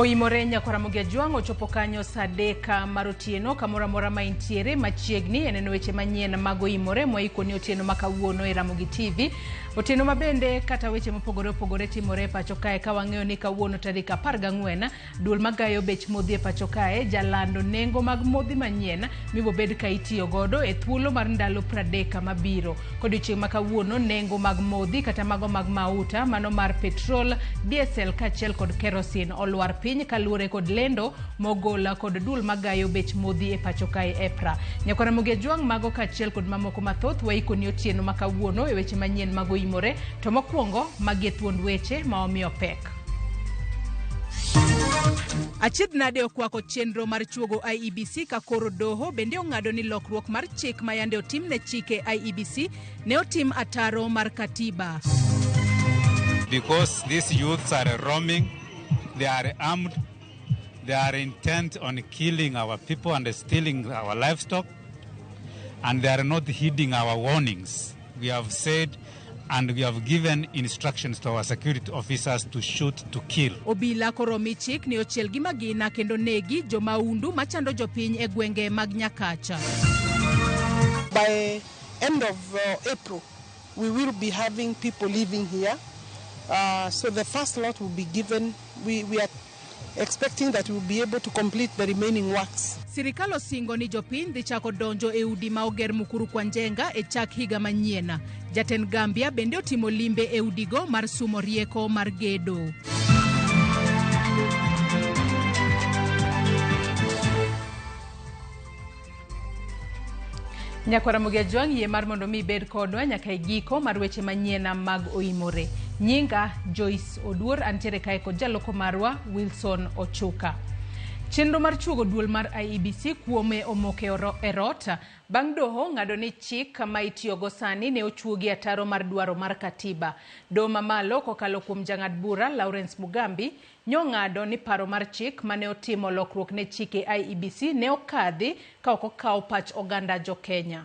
Oimore nyakwar Ramogi Ajwang' ochopo kanyo saa adek mar otieno kamoro amora ma intiere machiegni e neno weche manyien mag Oimore mwaikoni otieno ma kawuono e Ramogi TV. Otieno ma bende kata weche mopogore opogore timore e pacho kae ka wang'eyo ni kawuono tarik 14 Duol magayo bech modhi e pacho kae jalando nengo mag modhi manyien mibobed ka itiyo godo e thuolo mar ndalo 30 mabiro. Kodiochieng' ma kawuono nengo mag modhi kata mago mag mauta mano mar petrol, diesel kaachiel kod kerosene olwar piny kaluwore kod lendo mogol kod duol magayo bech modhi e pacho kae EPRA. Nyakwar Ramogi Ajwang' mago kaachiel kod mamoko mathoth waikoni otieno ma kawuono e weche manyien mag Oimore to mokwongo magi e thuond weche ma omiyo pek. Achiedh nade okwako chenro mar chuogo IEBC ka koro doho bende ong'ado ni lokruok mar chik ma yande otim ne chike IEBC ne otim ataro mar katiba. Because these youths are roaming, they are armed, they are intent on killing our people and stealing our livestock, and they are not heeding our warnings. We have said and we have given instructions to our security officers to shoot to kill. Obila koro omi chik ni ochiel gi magina kendo negi jomaundu machando jopiny e gwenge mag Nyakacha. By end of April, we will be having people living here. So the first lot will be given. We are expecting that we will be able to complete the remaining works. Sirikal osingo ni jopiny dhi chako donjo e udi ma oger Mukuru kwa Njenga e chak higa manyien. Jatend Gambia bende otimo limbe e udigo mar sumo rieko mar gedo. Nyakwar Ramogi Ajwang' yie mar mondo mi ibed kodwa nyaka e giko mar weche manyien mag Oimore. Nyinga Joyce Oduor, antiere kae kod jaloko marwa Wilson Ochuka. Chenro mar chuogo duol mar IEBC kuome omoke e rot bang' doho ng'ado ni chik ma itiyogo sani ne ochuogi ataro mar dwaro mar katiba. Doho mamalo kokalo kuom jang'ad bura Lawrence Mugambi nyong'ado ni paro mar chik mane otimo lokruok ne chike IEBC ne okadhi ka ok okaw pach oganda jo Kenya.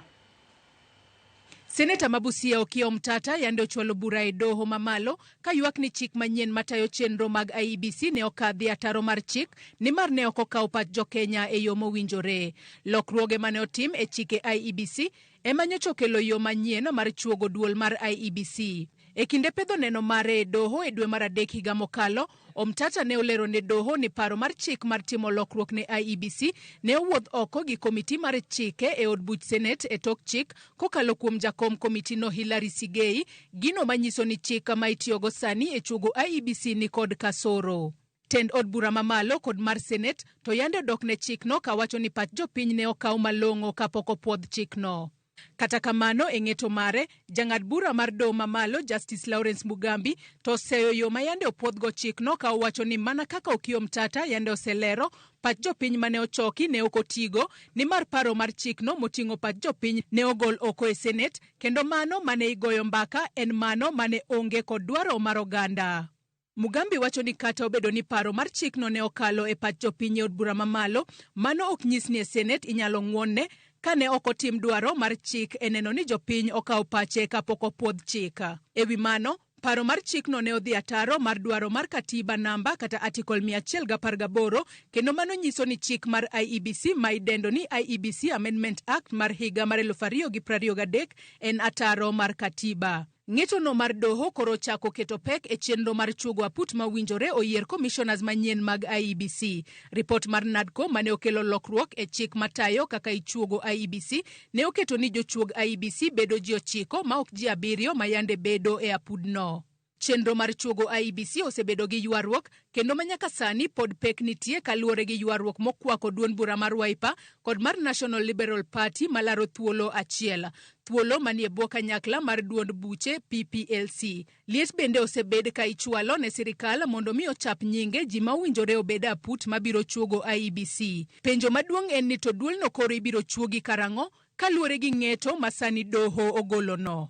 Seneta ma Busia Okiya Omtata yande ochwalo bura e doho mamalo ka ywak ni chik manyien matayo chenro mag IEBC ne okadhi ataro mar chik nimar ne ok okaw pach jo Kenya e yo mowinjore. Lokruoge mane otim e chike IEBC ema nyocha okelo yo manyien mar chuogo duol mar IEBC. E kinde pedho neno mare e doho e dwe mar adek higa mokalo, Omtata ne olero ne doho ni paro mar chik mar timo lokruok ne IEBC ne owuodh oko gi komiti mar chike e od buch Senet e tok chik kokalo kuom jakom komitino Hillary Sigei, gino manyiso ni chik ma itiyogo sani e chuogo IEBC ni kod kasoro. Tend od bura mamalo kod mar Senet to yande odok ne chikno kawacho ni pach jopiny ne okaw malong'o kapok opuodh chikno. Kata kamano, e ng'eto mare, jang'ad bura mar doho mamalo Justice Lawrence Mugambi to oseyo yo ma yande opuodhgo chikno ka owacho ni mana kaka Okiya Omtata yande oselero, pach jopiny mane ochoki ne ok otigo nimar paro mar chikno moting'o pach jopiny ne ogol oko e Senet kendo mano mane igoyo mbaka en mano mane onge kod dwaro mar oganda. Mugambi wacho ni kata obedo ni paro mar chikno ne okalo e pach jopiny e od bura mamalo, mano ok nyis ni e Senet inyalo ng'wonne ka ne ok otim dwaro mar chik e neno ni jopiny okawo pache kapok opuodh chik. E wi mano, paro mar chikno ne odhi ataro mar dwaro mar katiba namba kata article 118 kendo mano nyiso ni chik mar IEBC ma idendo ni IEBC Amendment Act mar higa mar 2023 en ataro mar katiba. Ng'etono mar doho koro ochako keto pek e chenro mar chuogo aput ma owinjore oyier commissioners manyien mag IEBC. Ripot mar NADCO mane okelo lokruok e chik matayo kaka ichuogo IEBC ne oketo ni jochuog IEBC bedo ji 9 ma ok ji 7 ma yande bedo e apudno. Chenro mar chuogo IEBC osebedo gi ywaruok kendo ma nyaka sani pod pek nitie kaluwore gi ywaruok mokwako duond bura mar Wiper kod mar National Liberal Party malaro thuolo achiel. Thuolo manie bwo kanyakla mar duond buche PPLC. Liet bende osebed ka ichwalo ne sirikal mondo mi ochap nyinge ji ma owinjore obed aput mabiro chuogo IEBC. Penjo maduong' en ni to duolno koro ibiro chuogi karang'o kaluwore gi ng'eto ma sani doho ogolono.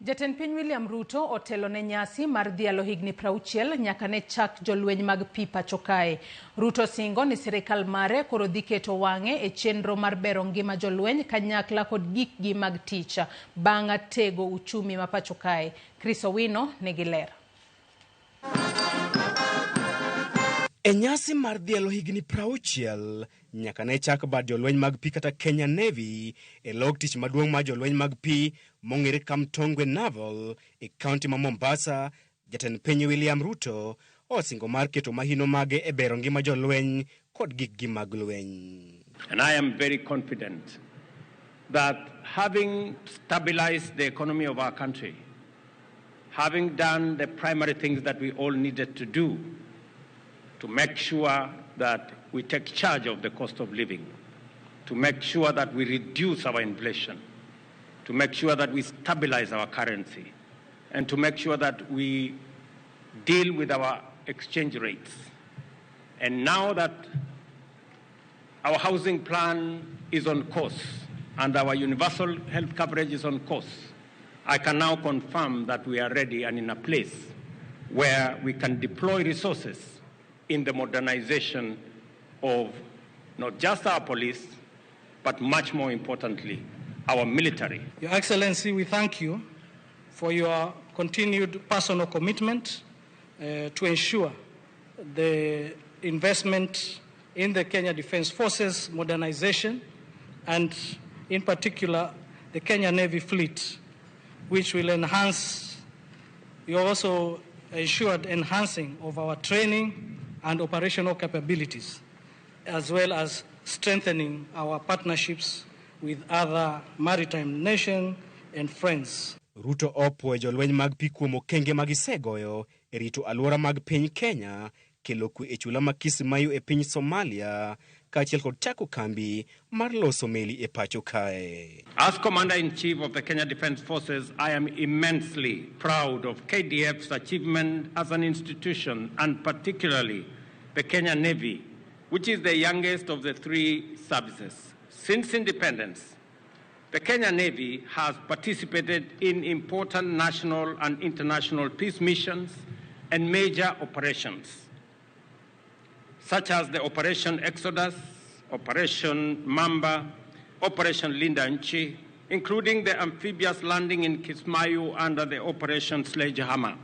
Jatend piny William Ruto otelo ne nyasi mar dhialo higni 60 nyaka ne chak jolweny mag pi pacho kae. Ruto singo ni sirikal mare koro dhi keto wang'e e chenro mar bero ngima jolweny kanyakla kod gikgi mag tich bang' tego uchumi ma pacho kae. Chris Owino nigi ler. E nyasi mar dhialo higni 60 nyaka ne chak bad jolweny mag pi kata Kenya Navy e log tich maduong' mar jolweny mag pi mong'ere Kamtongwe Naval e kaunti ma Mombasa, jatend piny William Ruto osingo mar keto mahino mage e bero ngima jolweny kod gikgi mag lweny. And I am very confident that having stabilized the economy of our country, having done the primary things that we all needed to do to make sure that we take charge of the cost of living, to make sure that we reduce our inflation, to make sure that we stabilize our currency, and to make sure that we deal with our exchange rates. And now that our housing plan is on course and our universal health coverage is on course, I can now confirm that we are ready and in a place where we can deploy resources in the modernization of not just our police, but much more importantly, our military. Your Excellency, we thank you for your continued personal commitment to ensure the investment in the Kenya Defence Forces modernization and in particular the Kenya Navy fleet, which will enhance, you also ensured enhancing of our training and operational capabilities, as well as strengthening our partnerships with other maritime nations and friends. Ruto opuoyo jolweny mag pi kuom okenge ma gisegoyo e rito alwora mag piny Kenya, kelo kwe e chula ma Kismayu e piny Somalia, kaachiel kod chako kambi mar loso meli e pacho kae. As Commander-in-Chief of the Kenya Defence Forces, I am immensely proud of KDF's achievement as an institution, and particularly the Kenya Navy, which is the youngest of the three services. Since independence, the Kenya Navy has participated in important national and international peace missions and major operations, such as the Operation Exodus, Operation Mamba, Operation Linda Nchi, including the amphibious landing in Kismayu under the Operation Sledgehammer,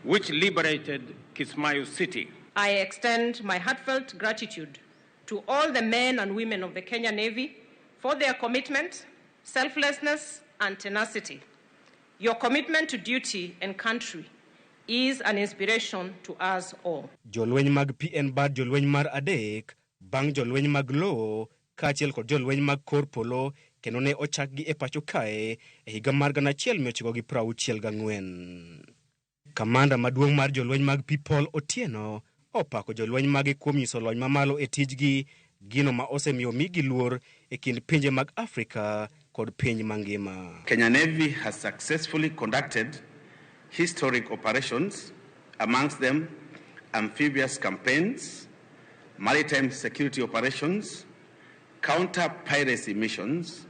which liberated Kismayu City. I extend my heartfelt gratitude to all the men and women of the Kenya Navy for their commitment, selflessness, and tenacity. Your commitment to duty and country is an inspiration to us all. Jolweny mag pi en bad jolweny mar adek bang' jolweny mag lowo kaachiel kod jolweny mag kor polo kendo ne ochakgi e pacho kae e higa mar 1964. Kamanda maduong' mar jolweny mag pi Paul Otieno opako jolweny mage kuom nyiso lony mamalo e tijgi, gino ma osemiyo migi luor e kind pinje mag Afrika kod piny mangima. Kenya Navy has successfully conducted historic operations, amongst them amphibious campaigns, maritime security operations, counter-piracy missions,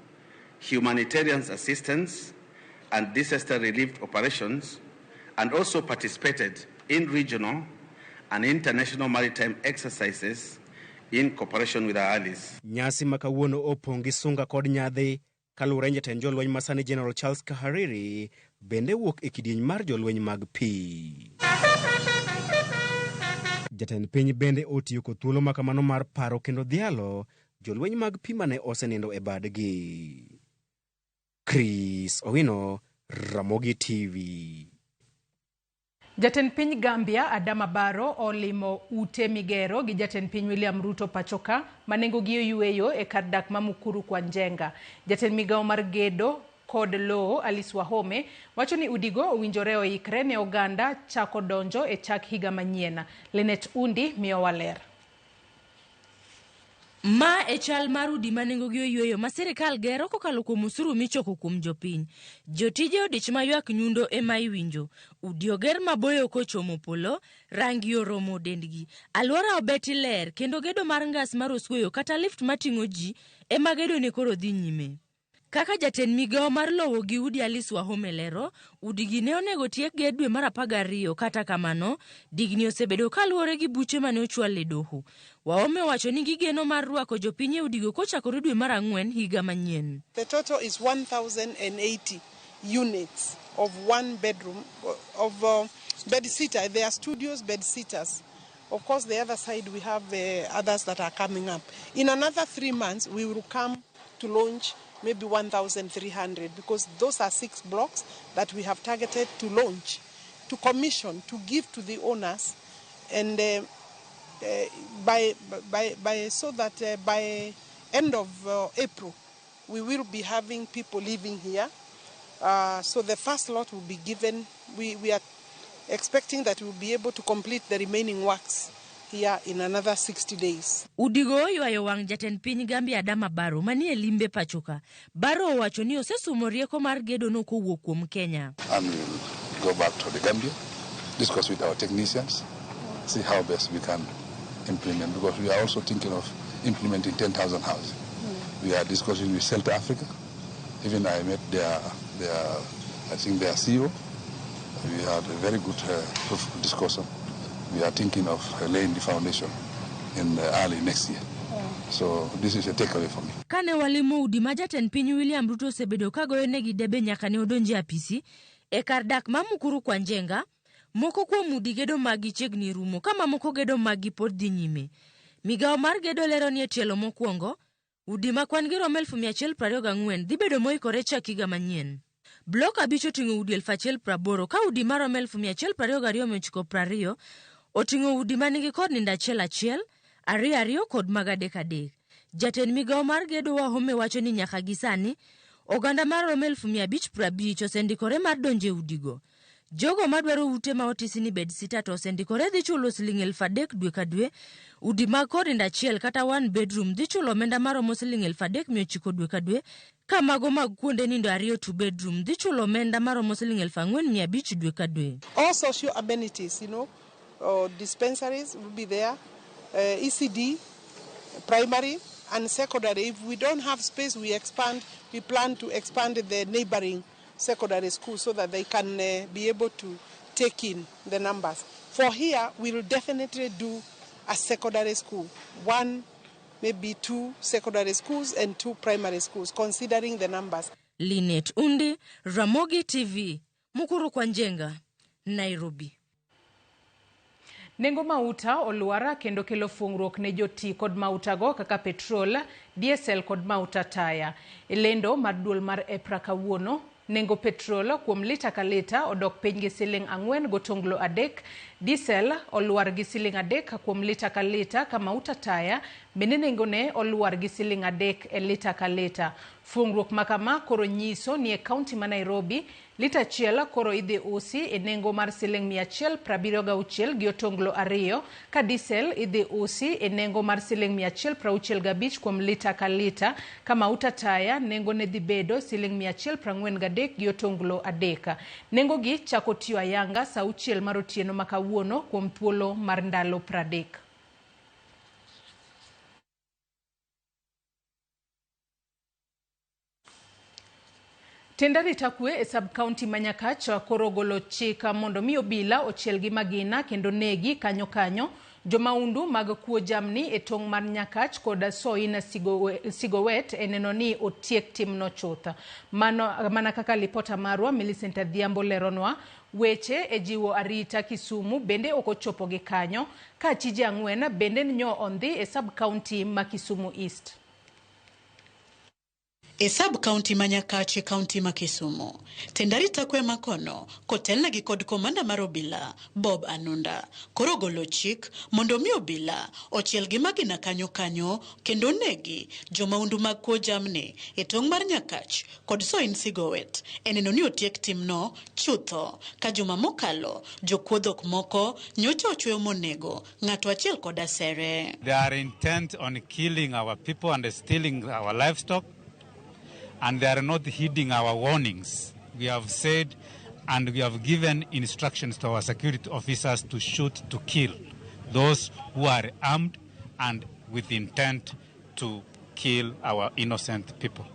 humanitarian assistance, and disaster relief operations, and also participated in regional and international maritime exercises in cooperation with our allies. Nyasi ma kawuono opong' gi sunga kod nyadhi kaluwore ni jatend jolweny masani General Charles Kahariri bende wuok e kidieny mar jolweny mag pi. Jatend piny bende otiyo kod thuolo ma kamano mar paro kendo dhialo jolweny mag pi mane osenindo e badgi. Chris Owino, Ramogi TV. Jatend piny Gambia Adama Barrow olimo ute migero gi jatend piny William Ruto pachoka ma nengogi oyueyo e kar dak ma Mukuru kwa Njenga. Jatend migawo mar gedo kod lowo Alice Wahome wacho ni udigo owinjore oikre ne oganda chako donjo e chak higa manyien. Linet Undi miyowa ler. Ma e chal mar udi ma nengogi oyueyo ma sirikal gero kokalo kuom osuru michoko kuom jopiny. Jotije odich ma ywak nyundo ema iwinjo. Udi oger maboyo kochomo polo, rangi oromo dendgi. Alwora obeti ler kendo gedo mar ngas mar osweyo kata lift mating'o ji ema gedo ne koro dhi nyime. Kaka jatend migawo mar lowo gi udi Alice Wahome lero, udigi ne onego tiek ger dwe mar 12, kata kamano, digni osebedo kaluwore gi buche mane ochwal e doho. Wahome owacho ni gigeno mar rwako jopiny e udigo kochakore dwe mar 4 higa manyien. The total is 1,080 units of one bedroom, of bed sitter. They are studios, bed sitters. Of course, the other side, we have others that are coming up. In another 3 months, we will come to launch maybe 1,300 because those are six blocks that we have targeted to launch, to commission, to give to the owners, and by, so that by end of April, we will be having people living here. So the first lot will be given. We are expecting that we'll be able to complete the remaining works here in another 60 days. Udigo oywayo wang' jatend piny Gambia Adama Barrow manie limbe pachoka. Barrow owacho ni osesumo rieko mar gedono kowuok kuom Kenya. And we'll go back to the Gambia, discuss with our technicians, see how best we can implement, because we are also thinking of implementing 10,000 houses. We are discussing with Shelter Africa. Even I met their, I think their CEO. We had a very good discussion. We are thinking of laying the foundation in early next year. So this is a takeaway for me. Kane walimo udi ma jatend piny William Ruto osebedo ka goyonegi debe nyaka ne odonje apisi e kar dak ma Mukuru kwa Njenga, moko kuom udi gedo maggi chiegni rumo ka mamoko gedo maggi pod dhi nyime. Migawo mar gedo lero ni e tielo mokwongo, udi ma kwan gi romo 124,000 dhi bedo moikore chak higa manyien. Blok abich oting'o udi 1,080 ka udi maromo 122,920 oting'o udi manigi kod nindo achiel achiel, ariyo ariyo kod mag adek adek. Jatend migawo mar gedo Wahome wacho ni nyaka gi sani, oganda maromo 550,000 osendikore mar donjo e udigo. Jogo madwaro ute ma otisi ni bedsitter to osendikore dhi chulo siling 3,000 dwe ka dwe. Udi mag kor nindo achiel kata one bedroom dhi chulo omenda maromo siling 3,900 dwe ka dwe, ka mago mag kuonde nindo ariyo two bedroom dhi chulo omenda maromo siling 4,500 dwe ka dwe. All social amenities, dispensaries will be there, ECD, primary and secondary. If we don't have space, we expand. We plan to expand the neighboring secondary schools so that they can be able to take in the numbers. For here, we will definitely do a secondary school, one, maybe two secondary schools and two primary schools, considering the numbers. Linet Undi, Ramogi TV, Mukuru kwa Njenga, Nairobi. Nengo mauta olwar kendo kelo fungruok ne joti kod mautago kaka petrol, diesel kod mauta taya. E lendo mar duol mar EPRA kawuono, nengo petrol kuom lita ka lita odok piny gi siling 4.3, diesel olwar gi siling 3 kuom lita ka lita ka mauta taya bende nengone olwar gi siling 3 e lita ka lita. Fungruok ma kama koro nyiso ni e kaunti ma Nairobi lita achiel koro idhi usi e nengo mar siling 176.2 ka diesel idhi usi e nengo mar siling 165 kuom lita ka lita ka mauta taya nengo ne dhi bedo siling 143.3. Nengo gi chako tiyo ayanga saa 6 mar otieno ma kawuono kuom thuolo mar ndalo 30. Tend arita kwe e sub county ma Nyakach koro ogolo chik mondo mi obila ochiel gi magina kendo negi kanyo kanyo jomaundu mag kuo jamni e tong' mar Nyakach kod Soin Sigowet e neno ni otiek timno chuth. Mano, mana kaka lipota marwa Millicent Adhiambo leronwa weche e jiwo arita Kisumu bende ok ochopo gi kanyo ka achije ang'wen bende nyo ondhi e sub county ma Kisumu East. E sub county ma Nyakach e county ma Kisumu. Tend arita kwe makono kotelnegi kod komanda mar obila Bob Anunda koro ogolo chik mondo mi obila ochiel gi magina kanyo kanyo kendo negi jomaundu mag kuo jamni e tong' mar Nyakach kod Soin Sigowet e neno ni otiek timno chutho ka juma mokalo jokuo dhok moko nyocha ochweyo monego ng'ato achiel kod asere. They are intent on killing our people and stealing our livestock, and they are not heeding our warnings. We have said and we have given instructions to our security officers to shoot to kill those who are armed and with intent to kill our innocent people.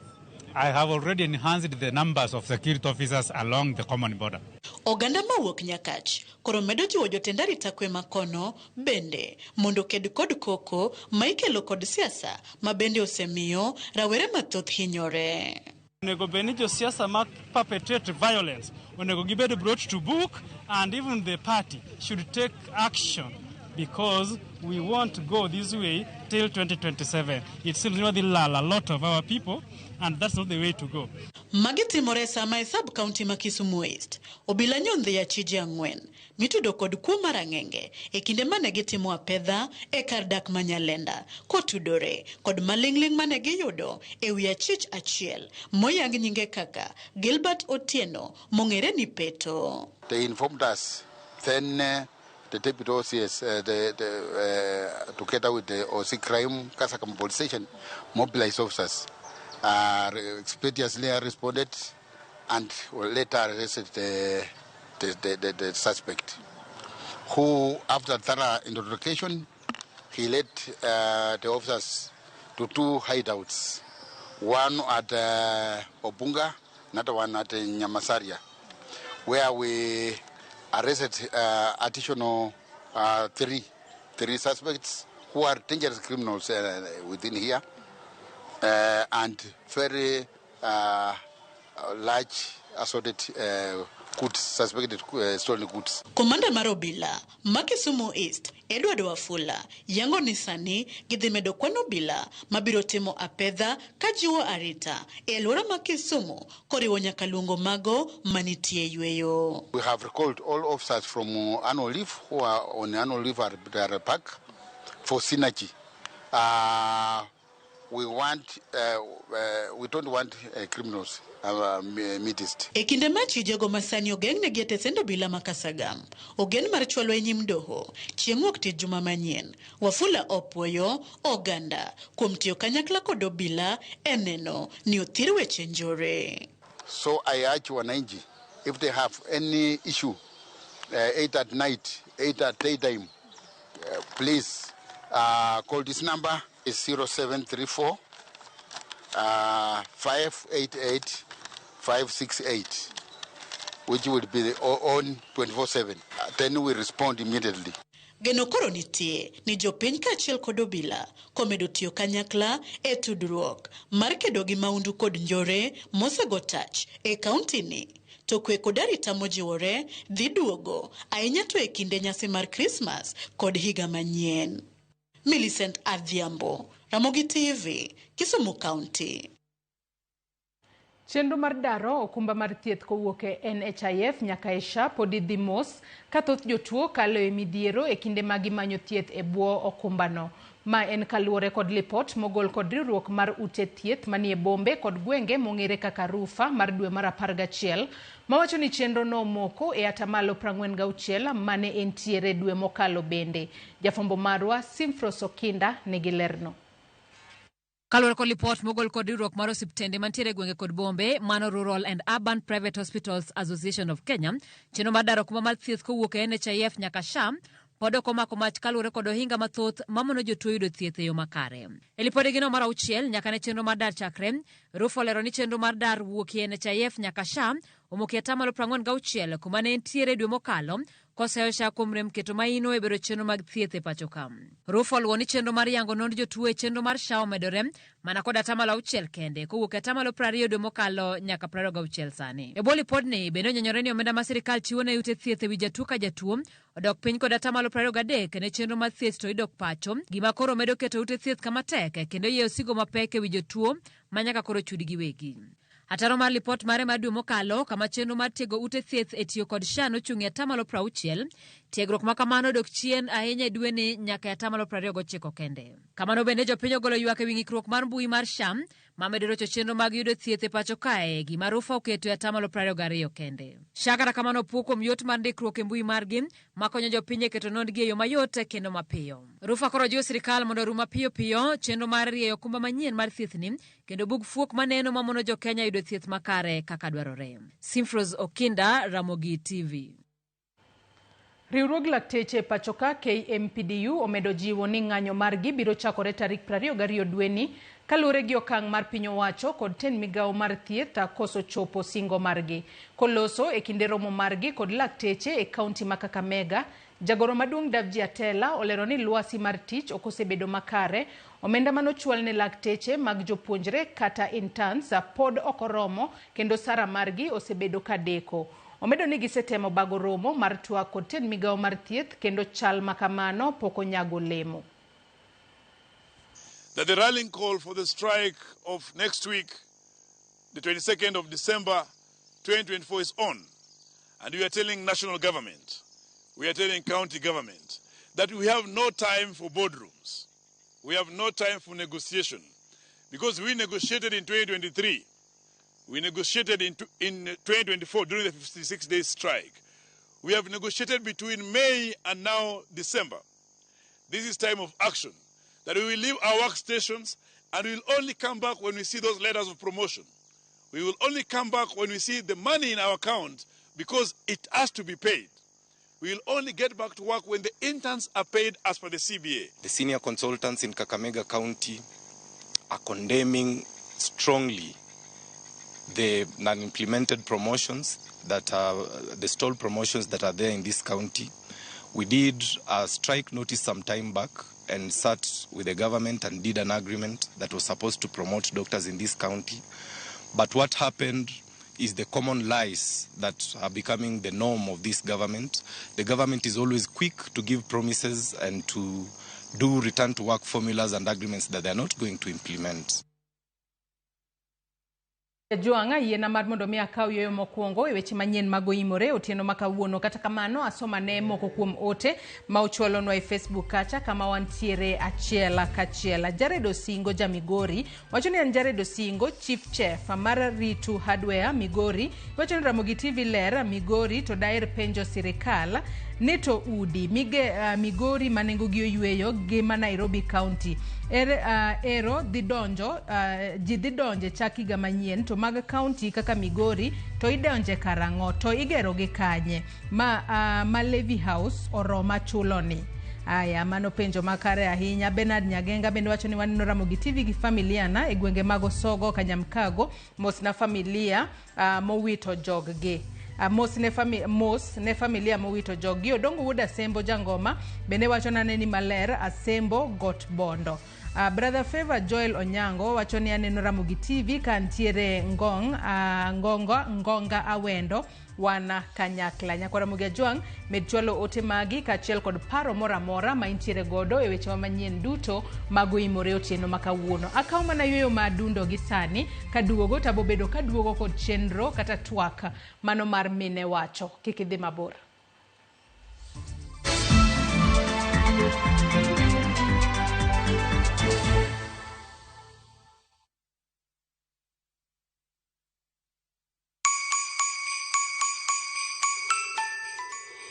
I have already enhanced the numbers of security officers along the common border. Oganda mawuok Nyakach koro medo jiwo jotend arita kwe makono bende mondo oked kod koko ma ikelo kod siasa ma bende osemiyo rawere mathoth hinyore. Onego bed ni josiasa ma perpetrate violence onego gibed brought to book, and even the party should take action. Because we won't go this way till 2027. It seems we lal a lot of our people, and that's not the way to go. Magi timore sama e sub county ma Kisumu East, obila nyondhi achije 4 mitudo kod kuo mar ang'enge e kinde mane gitimo apedha e kar dak ma Nyalenda kotudore kod maling'ling' mane giyudo e wi achich achiel moyang nyinge kaka Gilbert Otieno mong'ere ni Peto. They informed us, then the deputy OCS, together with the OC Crime Kasakam Police Station, mobilized officers, expeditiously responded and later arrested the suspect, who, after thorough interrogation, he led the officers to 2 hideouts, one at Obunga, another one at Nyamasaria, where we arrested additional three suspects who are dangerous criminals within here, and very large assorted goods, suspected stolen goods. Komanda mar obila ma Kisumu East, Edward Wafula, yango ni sani gidhi medo kwan obila mabiro timo apedha kajiwo arita e alwora ma Kisumu koriwo nyaka luongo mago manitie yweyo. We have recalled all officers from annual leave who are on annual leave are back for synergy. We don't want criminals midst. E kinde ma chijego masani ogeng'negi e tesend obila ma Kasagam, ogen mar chwalo e nyim doho chieng' wuok tich juma manyien, Wafula opuoyo oganda kuom tiyo kanyakla kod obila e neno ni othir weche njore. So I urge wananchi, if they have any issue, 8 at night, 8 at daytime, please call this number. Is 0734 588 568, which will be on 24/7. Then we respond immediately. Geno koro nitie ni jopiny kaachiel kod obila komedo tiyo kanyakla e tudruok mar kedo gi maundu kod njore mosego tach e kaunti ni. To kwe kod arita mojiwore dhi duogo ahinya to e kinde nyasi mar Krismas kod higa manyien. Millicent Adhiambo, Ramogi TV, Kisumu County. Chenro mar daro okumba mar thieth kowuok e NHIF nyaka e SHA pod dhi mos ka thoth jotuo kalo e midhiero e kinde ma gimanyo thieth e bwo okumbano. Ma en kaluwore kod lipot mogol kod riwruok mar ute thieth manie bombe kod gwenge mong'ere kaka RUPHA mar dwe mar 11 mawacho ni chenro no omoko e atamalo 46 mane entiere dwe mokalo bende. Jafwambo marwa Simfros Okinda nigi lerno. Kaluwore kod lipot mogol kod riwruok mar osiptende mantiere e gwenge kod bombe, mano Rural and Urban Private Hospitals Association of Kenya, chenro mar daro okumba mar thieth kowuok e NHIF nyaka SHA pod ok omako mach kaluwore kod ohinga mathoth mamono jotuo yudo thieth e yo makare. E lipodegino mar 6 nyaka ne chenro mar dar chakre, RUPHA olero ni chenro mar dar wuok e NHIF nyaka SHA omoki atamalo 46 kuma ne entiere dwe mokalo koseyo SHA kuom rem keto maino e bero chenro mag thieth e pacho ka. RUPHA oluwo ni chenro mar yango nond jotuo e chenro mar SHA omedore mana kod atamalo 6 kende kowuok e atamalo 20 dwe mokalo nyaka 26 sani. E bwo lipodni bende onyenyore ni omenda ma sirikal chiwo ne ute thieth e wi jatuo ka jatuo odok piny kod atamalo 23 ne chenro mar thieth to idok pacho, gima koro medo keto ute thieth kama tek kendo yieyo sigo mapek e wi jotuo ma nyaka koro chud giwegi. Ataro mar lipot mare mar dwe mokalo kama chenro mar tiego ute thieth e tiyo kod SHA nochung' e atamalo 60, tiegruok ma kamano odok chien ahinya e dweni nyaka e atamalo 29 kende. Kamano bende jopiny ogolo ywak e wi ng'ikruok mar mbui mar SHA mamedo rocho chenro mag yudo thieth e pacho kae, gima RUPHA oketo e atamalo 22 kende. SHA kata kamano opuo kuom yot mar ndikruok e mbui margi makonyo jopiny e keto nondgi e yo mayot kendo mapiyo. RUPHA koro jiwo sirikal mondo orum mapiyo piyo chenro mar rieyo okumba manyien mar thiethni kendo bug fuok maneno mamono jokenya yudo thieth makare kaka dwarore. Simfros Okinda, Ramogi TV. Riwruog lakteche e pacho ka KMPDU omedo jiwo ni ng'anyo margi biro chakore tarik 22 dweni kaluwore gi okang' mar piny owacho kod tend migawo mar thieth koso chopo singo margi. Koloso e kinde romo margi kod lakteche e kaunti ma Kakamega, jagoro maduong' Davji Atela olero ni lwasi mar tich ok osebedo makare, omenda manochwal ne lakteche mag jopuonjre kata interns pod ok oromo kendo sara margi osebedo ka deko. Omedo ni gisetemo bago romo mar twak kod tend migawo mar thieth kendo chal ma kamano pok onyago olemo. That the rallying call for the strike of next week, the 22nd of December 2024 is on. And we are telling national government, we are telling county government, that we have no time for boardrooms. We have no time for negotiation. Because we negotiated in 2023. We negotiated in 2024 during the 56-day strike. We have negotiated between May and now December. This is time of action. That we will leave our workstations and we will only come back when we see those letters of promotion. We will only come back when we see the money in our account because it has to be paid. We will only get back to work when the interns are paid as per the CBA. The senior consultants in Kakamega County are condemning strongly the non-implemented promotions that are the stalled promotions that are there in this county. We did a strike notice some time back and sat with the government and did an agreement that was supposed to promote doctors in this county. But what happened is the common lies that are becoming the norm of this government. The government is always quick to give promises and to do return to work formulas and agreements that they are not going to implement. Jwang'a yiena mar mondo mi akaw yueyo mokwongo e weche manyien mag oimore otieno ma kawuono. Kata kamano asoma ne moko kuom ote ma uchwalonwa e Facebook kacha kama wantiere achiel kachiel. Jared Osingo ja Migori wacho ni en Jared Osingo, Chief Chef mar Ritu Hardware Migori, wacho ni Ramogi TV ler Migori to daer penjo sirikal ni to udi Migori ma nengogi oyueyo gi ma Nairobi County ero dhi donjo ji dhi donje chak higa manyien to mag county kaka Migori to idonje karang'o to igero gi kanye ma Levy House oroma chulo ni. Aya, mano penjo makare ahinya. Bernard Nyagenga bende wacho ni waneno Ramogi TV gi familia na e gwenge mag Osogo Kanyamkago, mos na familia mowito joggi. Mos ne familia mowito joggi. Odongo wuod Asembo Jangoma bende wacho nane ni maler Asembo Got Bondo. Brother Favor Joel Onyango wacho ni aneno Ramogi TV ka ntiere Ngonga Awendo wana kanyakla. Nyakwa Ramogi Ajwang' med chwalo ote magi kaachiel kod paro moro amora ma intiere godo e weche manyien duto mag oimore otieno ma kawuono. Akaw mana yueyo ma adundo gi sani kaduogo tabobedo kaduogo kod chenro kata twak mano mar mine wacho. Kik idhi mabor.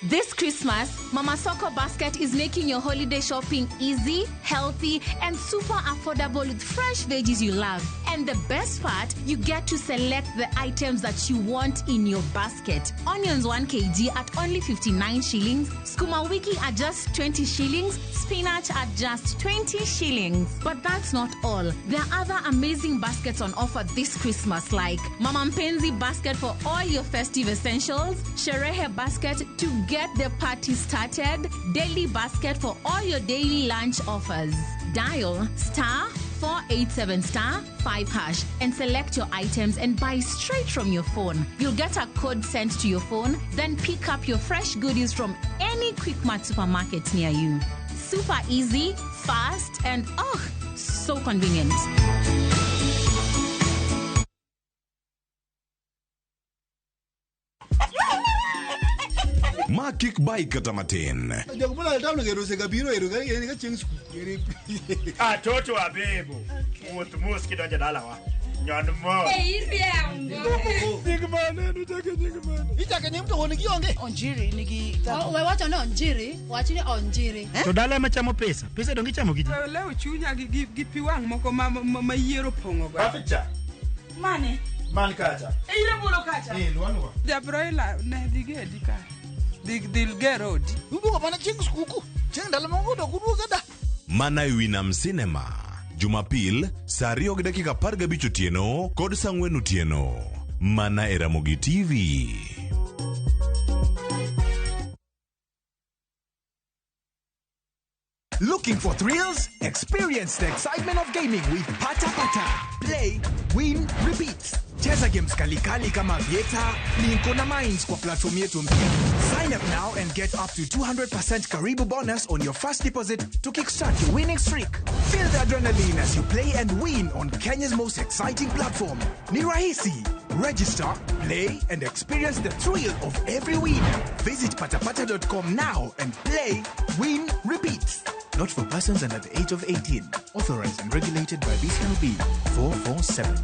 This Christmas, Mama Soko Basket is making your holiday shopping easy, healthy, and super affordable with fresh veggies you love. And the best part, you get to select the items that you want in your basket. Onions 1 kg at only 59 shillings, skuma wiki at just 20 shillings, spinach at just 20 shillings. But that's not all. There are other amazing baskets on offer this Christmas, like Mama Mpenzi basket for all your festive essentials, Sherehe basket to get the party started, daily basket for all your daily lunch offers. Dial *487*5# and select your items and buy straight from your phone. You'll get a code sent to your phone, then pick up your fresh goodies from any Quickmart supermarket near you. Super easy, fast, and oh, so convenient. Ma kik bai kata matin. Atoto abebo. Wuoth mos kidonjo dalawa. Nyon mos. Onjiri nigi. We wacho ni onjiri, wach ni onjiri. To dala ema chamo pesa. Pesa donge ichamo gi ji. Leo chunya gi pi wang' moko ma yiero pong'o go. Aficha. Mane? Man kacha. E ire bolo kacha. Eh, luanwa. Ja broiler ne dhi gedi ka. Dhi ger odi. Uduogo mana chieng' skuku. Chieng' ndalo moko to ok uduoga da. Mana e Winam Cinema. Jumapil, saa 2:15 otieno kod saa 4 otieno. Mana e Ramogi TV. Looking for thrills? Experience the excitement of gaming with Pata Pata. Play, win, repeat. Cheza games kalikali kama Aviator, Linko na Mines kwa platform yetu mpya. Sign up now and get up to 200% Karibu bonus on your first deposit to kickstart your winning streak. Feel the adrenaline as you play and win on Kenya's most exciting platform. Ni rahisi. Register, play, and experience the thrill of every win. Visit patapata.com now and play, win, repeat. Not for persons under the age of 18. Authorized and regulated by BCLB 447.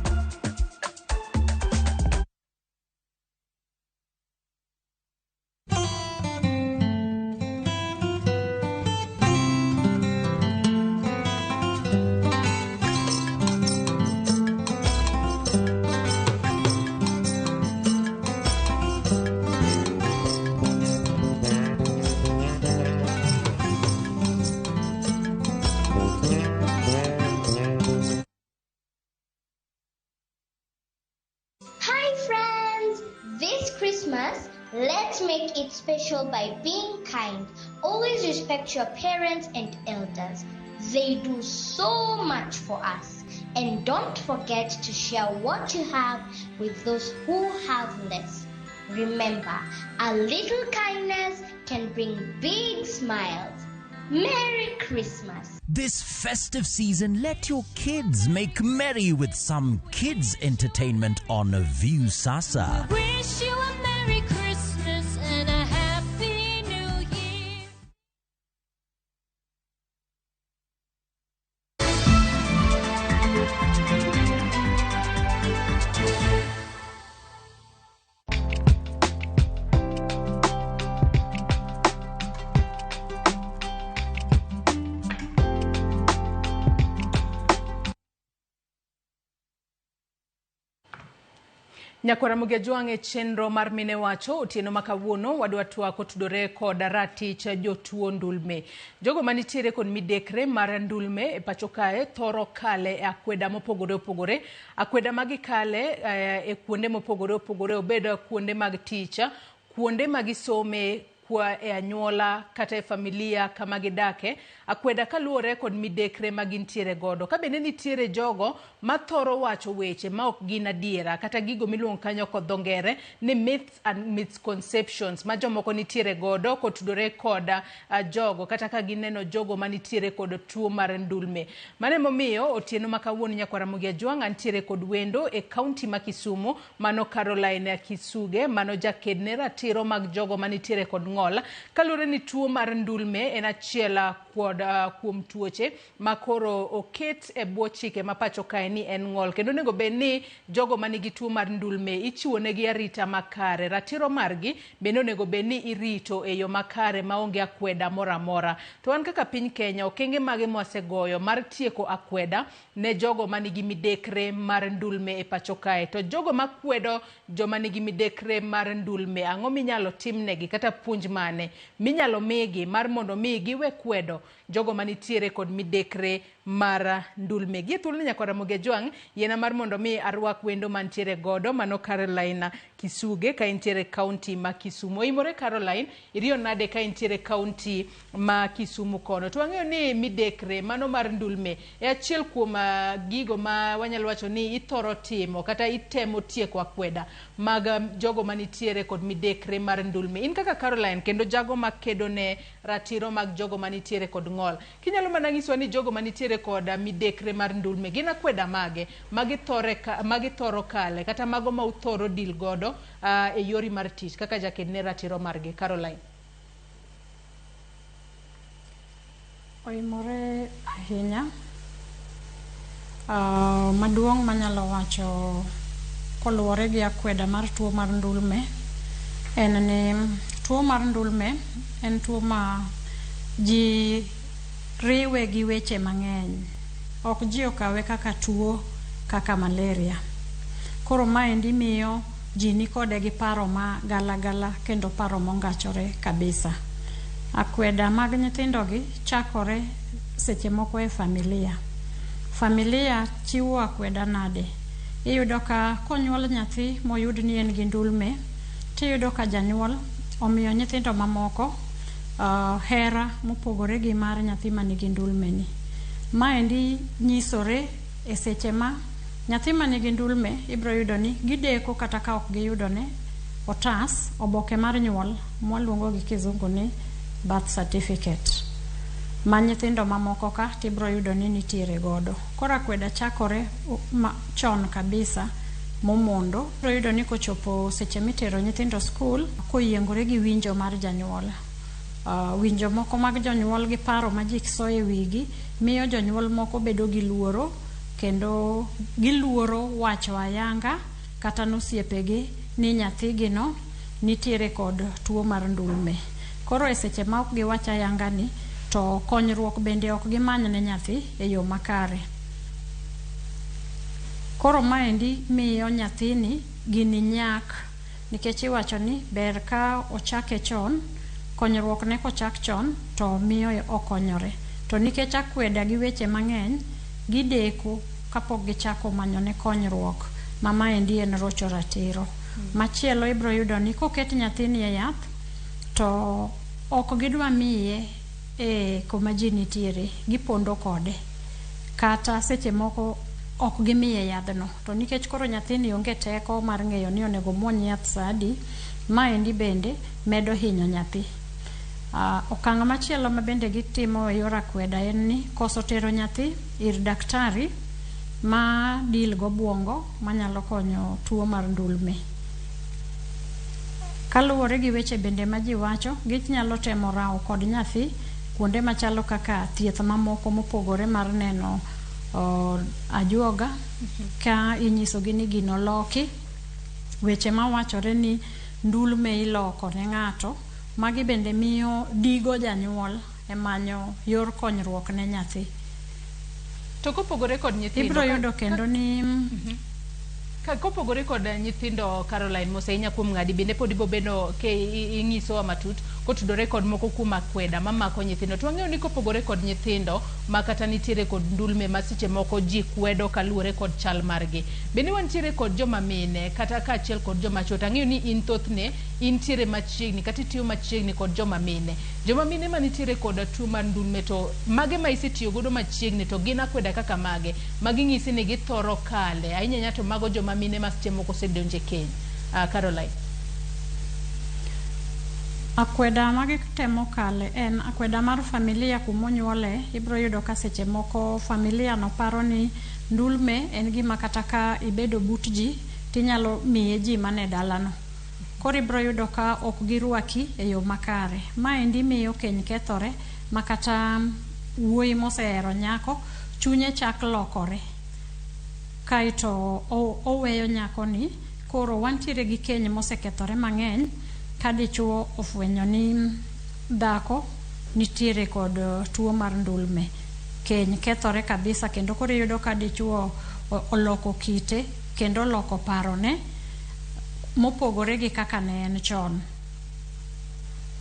Hi friends! This Christmas, let's make it special by being kind. Always respect your parents and elders. They do so much for us. And don't forget to share what you have with those who have less. Remember, a little kindness can bring big smiles. Merry Christmas! This festive season, let your kids make merry with some kids entertainment on Viusasa. Wish you a Merry Christmas and a Happy New Year. Nyakwara Mugejuang' e chenro mar Mine Wacho otieno ma kawuono wadwa twak otudore kod ratich jotuo ndulme. Jogo manitiere kod midekre mar ndulme e pacho kae thoro kale e akweda mopogore opogore. Akweda magikale e kuonde mopogore opogore, obed kuonde mag tich, kuonde magisome, kwa e anyuola kata e familia kama gidake, akweda kaluwore kod midekre ma gintiere godo. Ka bende nitiere jogo mathoro wacho weche ma ok gin adiera kata gigo miluongo kanyo kod dho ngere ni myths and misconceptions ma jomoko nitiere godo kotudore kod jogo kata ka gineno jogo manitiere kod tuo mar ndulme. Mano emomiyo otieno ma kawuono nyakwara Ramogi Ajwang' antiere kod wendo e kaunti ma Kisumu, mano Caroline Kisuge, mano jaked ne ratiro mag jogo manitiere kod ng'ol. Kaluwore ni tuo mar ndulme en achiel kod kuom tuoche ma koro oket e bwo chike ma pacho kae ni en ng'ol, kendo onego bed ni jogo manigi tuo mar ndulme ichiwo negi arita makare, ratiro margi bende onego bed ni irito e yo makare maonge akweda moro amora. To wan kaka piny Kenya, okenge mage mwasegoyo mar tieko akweda ne jogo manigi midekre mar ndulme e pacho kae? To jogo makwedo joma nigi midekre mar ndulme, ang'o minyalo timnegi kata puonj mane minyalo migi mar mondo mi giwe kwedo jogo manitiere kod midekre mar ndulme? Gi thuolo ni nyakwara Ramogi Ajwang' yiena mar mondo mi arwak wendo mantiere godo, mano Caroline Kisuge ka intiere kaunti ma Kisumu. Oimore Caroline, iriyo nade ka intiere kaunti ma Kisumu kono? To wang'eyo ni midekre mano mar ndulme e achiel kuom gigo ma wanyalo wacho ni ithoro timo kata itemo tieko akweda mag jogo manitiere kod midekre mar ndulme. In kaka Caroline kendo jago makedo ne ratiro mag jogo manitiere kod ng'ol, kinyalo mana nyiswa ni jogo manitiere kod midekre mar ndulme gin akweda mage magithoro kale kata mago ma uthoro deal godo e yori mar tich kaka jaked ne ratiro margi? Caroline. Oimore ahinya. Maduong' manyalo wacho koluwore gi akweda mar tuo mar ndulme en ni tuo mar ndulme en tuo ma ji riwe gi weche mang'eny. Ok ji okawe kaka tuo kaka malaria. Koro maendi miyo ji nikode gi paro ma galagala kendo paro mongachore kabisa. Akweda mag nyithindogi chakore seche moko e familia. Familia chiwo akweda nade? Iyudo ka konyuol nyathi moyud ni en gi ndulme, tiyudo ka janyuol omiyo nyithindo mamoko hera mopogore gi mar nyathi manigi ndulme ni. Maendi nyisore e seche ma Nyathi manigi ndulme ibiro yudo ni gideko kata ka ok giyudo ne otas, oboke mar nyuol mwaluongo gi kizungu ni birth certificate ma nyithindo mamoko ka tibiro yudo ni nitiere godo. Koro akweda chakore chon kabisa momondo. Ibiro yudo ni kochopo seche mitero nyithindo skul koyiengore gi winjo mar janyuol. Winjo moko mag jonyuol gi paro ma ji soyo e wigi miyo jonyuol moko bedo gi luoro kendo giluoro wacho ayanga kata nosiepegi ni nyathigino nitiere kod tuo mar ndulme. Koro e seche ma ok giwach ayanga ni to konyruok bende ok gimany ne nyathi e yo makare. Koro maendi miyo nyathini gini nyak nikech iwacho ni ber ka ochake chon, konyruok ne kochak chon to miyo okonyore. To nikech akweda gi weche mang'eny, gideko kapok gichako manyo ne konyruok ma maendi en rocho ratiro. Machielo ibiro yudo ni koket nyathini e yath to ok gidwa miye e kuma ji nitiere, gipondo kode. Kata seche moko ok gimiye yadhno. To nikech koro nyathini onge teko mar ng'eyo ni onego omuony yath sa adi, maendi bende medo hinyo nyathi. Okang' machielo ma bende gitimo e yor akweda en ni koso tero nyathi ir daktari ma deal gobwongo manyalo konyo tuo mar ndulme. Kaluwore gi weche bende ma ji wacho, ginyalo temo rawo kod nyathi kuonde machalo kaka thieth mamoko mopogore mar neno ajuoga ka inyisogi ni gino loki. Weche mawachore ni ndulme iloko ne ng'ato, magi bende miyo digo janyuol e manyo yor konyruok ne nyathi. To kopogore kod nyithindo, Ibiro yudo kendo ni kopogore kod nyithindo Caroline Mose kuom ng'adi bende pod ibobedo ke ing'isowa matut kotudore kod moko kuom akweda mamako nyithindo. To wang'eyo ni kopogore kod nyithindo ma kata nitiere kod ndulme ma seche moko ji kwedo kaluwore kod chal margi. Bende wantiere kod joma mine kata kaachiel kod joma chuo. To ang'eyo ni in thothne intiere machiegni kata itiyo machiegni kod joma mine. Joma mine manitiere kod tuo mar ndulme to mage ma isetiyo godo machiegni to gin akweda kaka mage maging'isi ni githoro kale ahinya ahinya to mago joma mine ma seche moko osedonjo e keny. Caroline. Akweda ma gitemo kale en akweda mar familia kumonyuole. Ibiro yudo ka seche moko familia no paro ni ndulme en gima kata ka ibedo but ji tinyalo miye ji mane dalano. Koro ibiro yudo ka ok girwaki e yo makare. Maendi miyo keny kethore ma kata wuoyi mosehero nyako chunye chak lokore. Kaeto oweyo nyakoni. Koro wantiere gi keny mosekethore mang'eny ka dichuo ofwenyo ni dhako nitiere kod tuo mar ndulme. Keny kethore kabisa kendo koro iyudo ka dichuo oloko kite kendo oloko parone mopogore gi kaka ne en chon.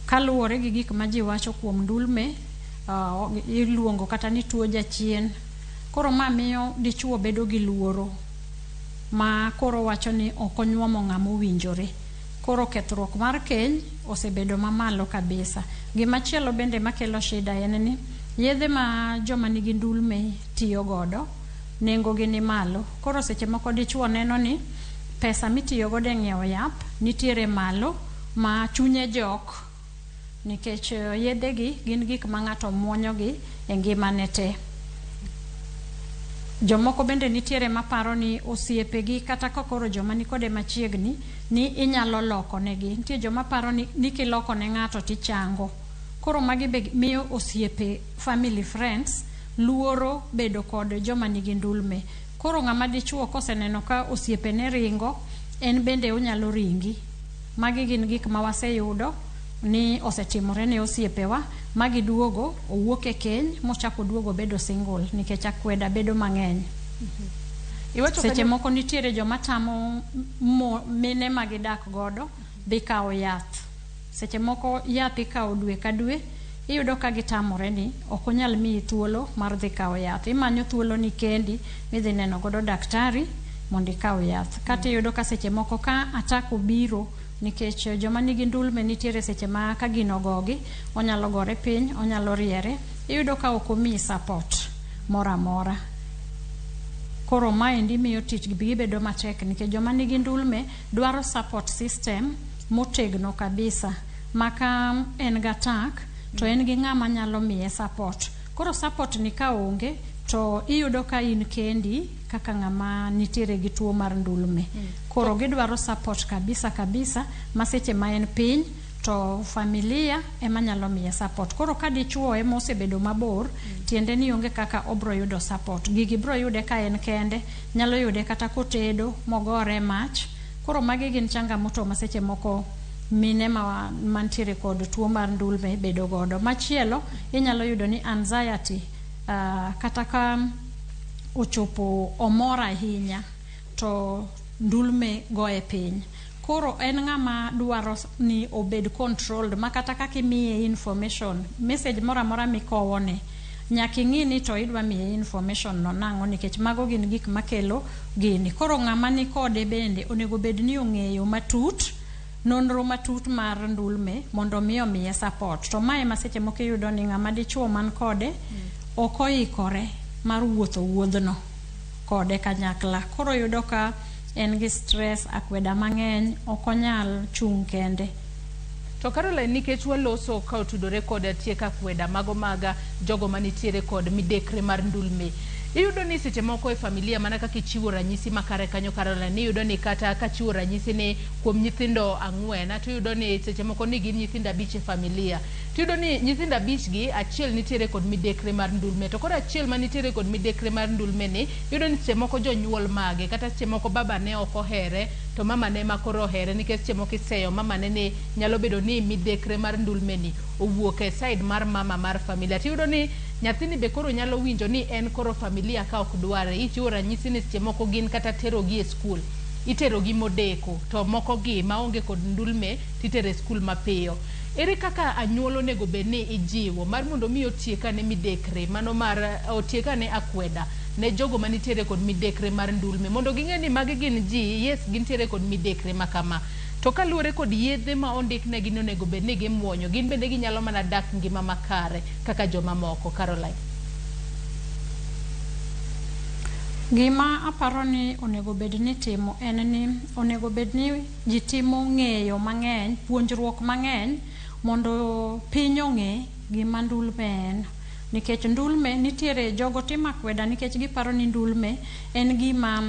Kaluwore gi gik ma ji wacho kuom ndulme, iluongo kata ni tuo jachien. Koro ma miyo dichuo bedo gi luoro ma koro wacho ni ok onyuomo ng'ama owinjore. Koro kethruok mar keny osebedo mamalo kabisa. Gimachielo bende makelo shida en ni yedhe ma joma nigi ndulme tiyo godo nengo gi ni malo. Koro seche moko dichuo neno ni pesa mitiyo godo e ng'iewo yath nitiere malo ma chunye jok nikech yedhe gi gin gik ma ng'ato muonyo gi e ngimane te. Jomoko bende nitiere maparo ni osiepegi kata ka koro joma nikode machiegni ni inyalo loko negi. Nitie joma paro ni kiloko ne ng'ato tichango. Koro magi be miyo osiepe, family friends luoro bedo kod joma nigi ndulme. Koro ng'ama dichuo koseneno ka osiepene ringo, en bende onyalo ringi. Magi gin gik ma waseyudo ni osetimore ne osiepewa ma giduogo owuok e keny mochako oduogo bedo single nikech akweda bedo mang'eny. Seche moko nitiere joma tamo mine ma gidak godo dhi kawo yath. Seche moko yath ikawo dwe ka dwe, iyudo ka gitamore ni ok onyal miyi thuolo mar dhi kawo yath. Imanyo thuolo ni kendi midhi neno godo daktari mondo ikaw yath. Kata iyudo ka seche moko ka attack obiro nikech joma nigi ndulme nitiere seche ma ka gino ogogi, onyalo gore piny, onyalo riere, iyudo ka ok omiyi support moro amora. Koro maendi miyo tich gi bedo matek nikech joma nigi ndulme dwaro support system motegno kabisa ma ka en gi attack to en gi ng'ama nyalo miye support. Koro support ni ka onge to iyudo ka in kendi kaka ng'ama nitiere gi tuo mar ndulme. Koro gidwaro support kabisa kabisa ma seche ma en piny to familia ema nyalo miye support. Koro ka dichuo ema osebedo mabor, tiende ni onge kaka obro yudo support. Gigi bro yude ka en kende, nyalo yude kata kotedo mogore e mach. Koro magi gin changamoto ma seche moko mine ma mantiere kod tuo mar ndulme bedo godo. Machielo inyalo yudo ni anxiety kata ka ochopo omor ahinya to ndulme goye piny. Koro en ng'ama dwaro ni obed controlled ma kata kaka imiye information, message moro amora mikowone nyaka ing'i ni to idwa miye information no nang'o nikech mago gin gik makelo gini. Koro ng'ama nikode bende onego bed ni ong'eyo matut nonro matut mar ndulme mondo mi omiye support. To mae ma seche moko iyudo ni ng'ama dichuo man kode ok oikore mar wuotho wuodhno kode kanyakla. Koro yudo ka en gi stress, akweda mang'eny, ok onyal chung' kende. To Caroline, nikech waloso ka otudore kod tieko akweda mago mag jogo manitiere kod midekre mar ndulme, iyudo ni seche moko e familia mana kaka ichiwo ranyisi makare kanyo Caroline, iyudo ni kata kachiwo ranyisi ni kuom nyithindo 4 to iyudo ni seche moko ni gin nyithindo 5 e familia. To iyudo ni nyithindo 5 gi achiel nitiere kod midekre mar ndulme, to koro achiel manitiere kod midekre mar ndulme ni iyudo ni seche moko jonyuol mage kata seche moko baba ne ok ohere to mama ne ma koro ohere, nikech seche moko iseyo mama ne ni nyalo bedo ni midekre mar ndulme ni owuok e side mar mama mar familia. To iyudo ni nyathini be koro nyalo winjo ni en koro familia ka ok dware. Ichiwo ranyisi ni seche moko gin kata terogi e skul, iterogi modeko, to moko gi maonge kod ndulme titero e skul mapiyo. Ere kaka anyuola onego bed ni ijiwo mar mondo mi otiek ane midekre mano mar otiek ane akweda ne jogo manitiere kod midekre mar ndulme, mondo ging'e ni magi gin ji, yes gintiere kod midekre makama, to kaluwore kod yedhe ma ondiknegi ni onego bed ni gimuonyo, gin bende ginyalo mana dak ngima makare kaka joma moko. Caroline. Gima aparo ni onego bed ni timo en ni onego bed ni ji timo ng'eyo mang'eny, puonjruok mang'eny mondo piny ong'e gima ndulme en. Nikech ndulme nitiere jogo timo akweda nikech giparo ni ndulme en gima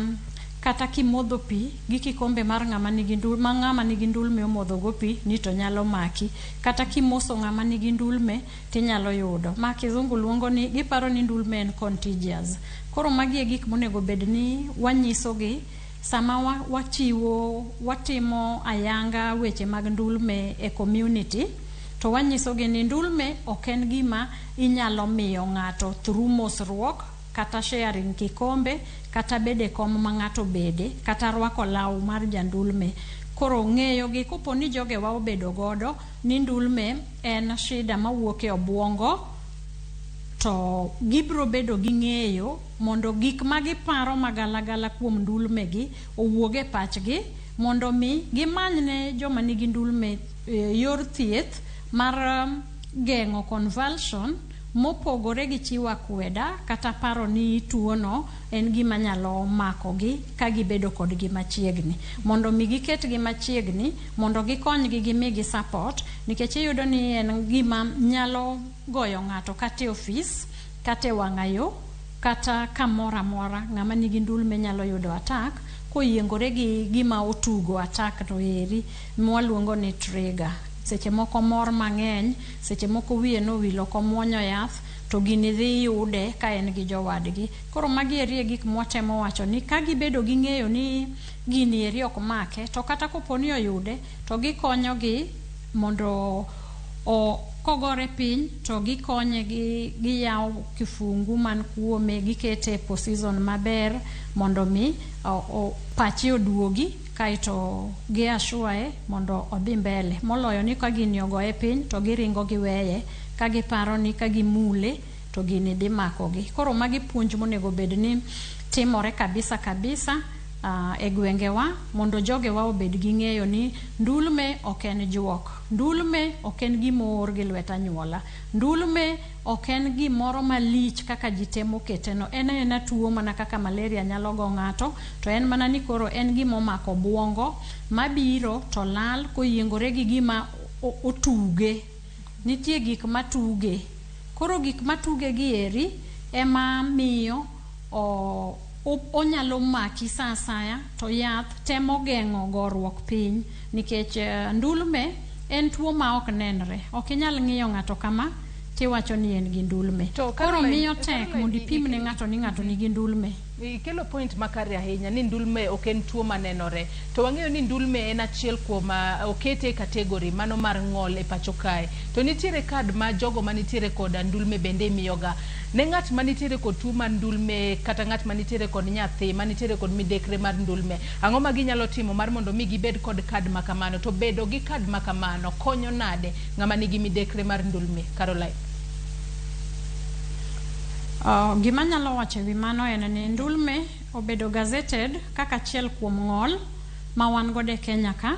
kata kimodho pi gi kikombe mar ng'ama nigi ndulme, ma ng'ama nigi ndulme omodho go pi ni to nyalo maki. Kata kimoso ng'ama nigi ndulme tinyalo yudo. Ma kizungu luongo ni giparo ni ndulme en contagious. Koro magi e gik monego bed ni wanyisogi sama wachiwo, watimo ayanga weche mag ndulme e community, to wanyisogi ni ndulme ok en gima inyalo miyo ng'ato through mosruok, kata sharing kikombe, kata bede kom ma ng'ato bede, kata rwako law mar jandulme. Koro ng'eyo gi kopo ni jogewa obedo godo ni ndulme en shida mawuok e obuongo, to gibro bedo gi ng'eyo mondo gik ma giparo magalagala kuom ndulme gi owuog e pachgi, mondo mi gimany ne joma nigi ndulme yor thieth mar geng'o convulsion mopogore gi chiwo akweda kata paro ni tuono en gima nyalo makogi ka gibedo kodgi machiegni. Mondo mi giketgi machiegni, mondo gikonygi gimigi support, nikech iyudo ni en gima nyalo goyo ng'ato kata e ofis, kata e wang'ayo, kata kamoro amora ng'ama nigi ndulme nyalo yudo attack koyiengore gi gima otugo attack no eri mwaluongo ni trigger. Seche moko mor mang'eny, seche moko wiye nowil ok omuonyo yath, to gini dhi yude ka en gi jowadgi. Koro magi eri e gik mwatemo wacho ni ka gibedo gi ng'eyo ni gini eri ok make, to kata kopo ni oyude, to gikonyogi mondo kogore piny to gikonye giyawo kifungu man kuome, gikete e position maber mondo mi pache oduogi, kaeto gi assure mondo odhi mbele. Moloyo ni ka gini ogoye piny to giringo giweye ka giparo ni ka gimule to gini dhi makogi. Koro magi puonj monego bed ni timore kabisa kabisa e gwengewa mondo jogewa obed gi ng'eyo ni ndulme ok en juok, ndulme ok en gima oor gi lwet anyuola, ndulme ok en gimoro malich kaka ji temo keteno, en aena tuo mana kaka malaria nyalo go ng'ato, to en mana ni koro en gima omako obuongo mabiro to lal koyiengore gi gima otuge. Nitie gik matuge. Koro gik matuge gi eri ema miyo onyalo maki sa asaya to yath temo geng'o goruok piny nikech ndulme en tuo ma ok nenre. Ok inyal ng'iyo ng'ato kama tiwacho ni en gi ndulme. To Koro Caroline, miyo tek Caroline, mondo ipim ne ng'ato ni ng'ato nigi ndulme. Ikelo point makare ahinya ni ndulme ok en tuo manenore. To wang'eyo ni ndulme en achiel kuom okete e category mano mar ng'ol e pacho kae. To nitiere kad ma jogo manitiere kod ndulme bende imiyoga. Ne ng'at manitiere kod tuo mar ndulme kata ng'at manitiere kod nyathi manitiere kod midekre mar ndulme, ang'o ma ginyalo timo mar mondo mi gibed kod kad ma kamano? To bedo gi kad ma kamano konyo nade ng'ama nigi midekre mar ndulme? Caroline. Gima anyalo wacho e wi mano en ni ndulme obedo gazetted kaka achiel kuom ng'ol ma wan godo e Kenya ka,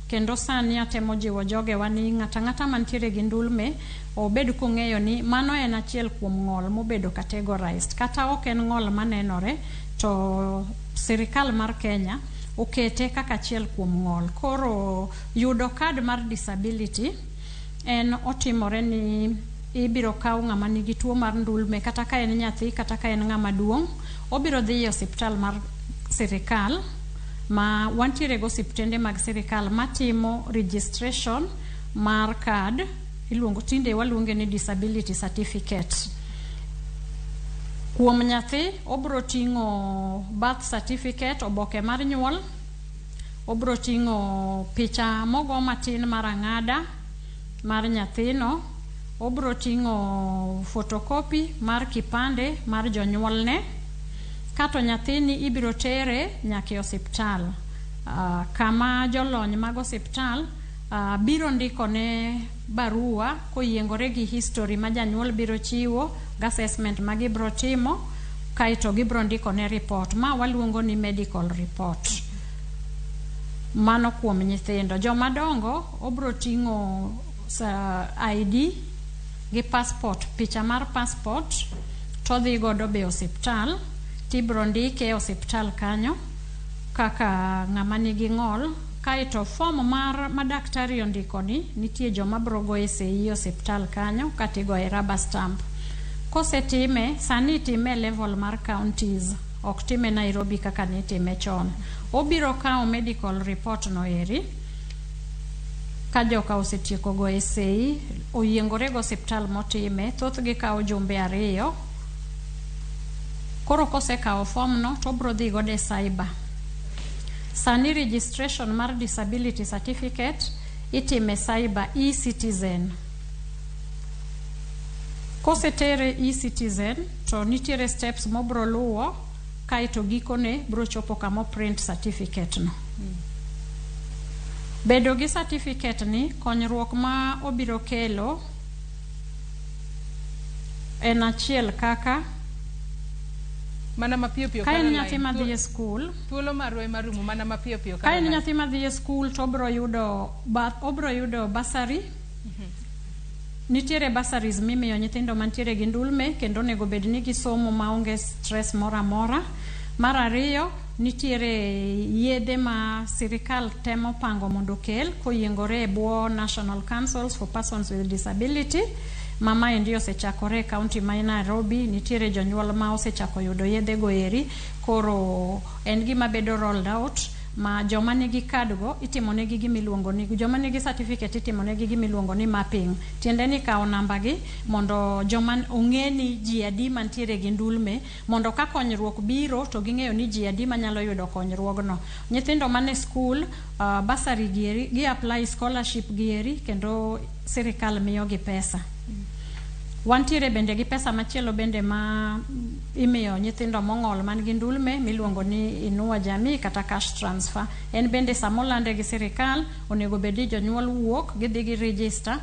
kendo sani atemo jiwo jogewa ni ng'ato ang'ata mantiere gi ndulme obed kong'eyo ni mano en achiel kuom ng'ol mobedo categorized. Kata ok en ng'ol manenore, to sirikal mar Kenya okete kaka achiel kuom ng'ol. Koro yudo kad mar disability en otimore ni ibiro kaw ng'ama nigi tuo mar ndulme kata ka en nyathi kata ka en ng'ama duong', obiro dhi e osiptal mar sirikal ma wantiere go osiptende mag sirikal matimo registration mar card, iluongo tinde waluonge ni disability certificate. Kuom nyathi obiro ting'o birth certificate, oboke mar nyuol, obiro ting'o picha mogo matin mar ang'ada mar nyathino, obiro ting'o photocopy mar kipande mar jonyuolne, kato nyathini ibiro tere nyaka e osiptal kama jolony mag osiptal biro ndikone barua koyiengore gi history ma janyuol biro chiwo gi assessment ma gibiro timo, kaeto gibiro ndikone report ma waluongo ni medical report. Mano kuom nyithindo. Joma dongo obiro ting'o ID gi passport, picha mar passport todhi godo be osiptal, tibiro ndike e osiptal kanyo kaka ng'ama nigi ng'ol. Kaeto form mar ma daktari ondiko ni nitie joma biro goye sei e osiptal kanyo kata igoye rubber stamp. Kosetime, sani itime e level mar counties, ok time Nairobi kaka nitime chon. Obiro kawo medical report no eri, ka joka osetieko goye sei, oyiengore go osiptal motime, thothgi kawo jumbe 2. Koro kosekawo form no, to obiro dhi godo e cyber. Sani registration mar disability certificate itime cyber e-citizen. Kosetere e-citizen, to nitiere steps mobiro luwo, kaeto gikone biro chopo kama print certificate no. Bedo gi certificate ni, konyruok ma obiro kelo en achiel kaka mana mapiyo piyo ka en Caroline, nyathi madhi e skul, thuolo marwa ema rumo mana mapiyo piyo ka en Caroline. nyathi madhi e skul to obiro yudo obiro yudo bursary. Nitiere bursaries mimiyo nyithindo mantiere gi ndulme kendo onego bed ni gisomo maonge stress moro amora. Mar ariyo, nitiere yedhe ma sirikal temo pango mondo okel koyiengore e bwo National Councils for Persons with Disability ma maendi osechakore e county ma Nairobi. Nitiere jonyuol ma osechako yudo yedhe go eri, koro en gima bedo rolled out ma joma nigi card go itimo negi gima iluongo ni, joma nigi certificate itimo negi gima iluongo ni mapping. Tiende ni kawo namba gi mondo joma ong'e ni ji adi mantiere gi ndulme, mondo ka konyruok biro to ging'eyo ni ji adi manyalo yudo konyruogno. Nyithindo mane skul, bursary gieri, gi apply scholarship gieri, kendo sirikal miyogi pesa. Wantiere bende gi pesa machielo bende ma imiyo nyithindo mong'ol man gi ndulme miluongo ni Inua Jamii kata cash transfer. En bende samolande gi sirikal onego bed ni jonyuol wuok gidhi gi register,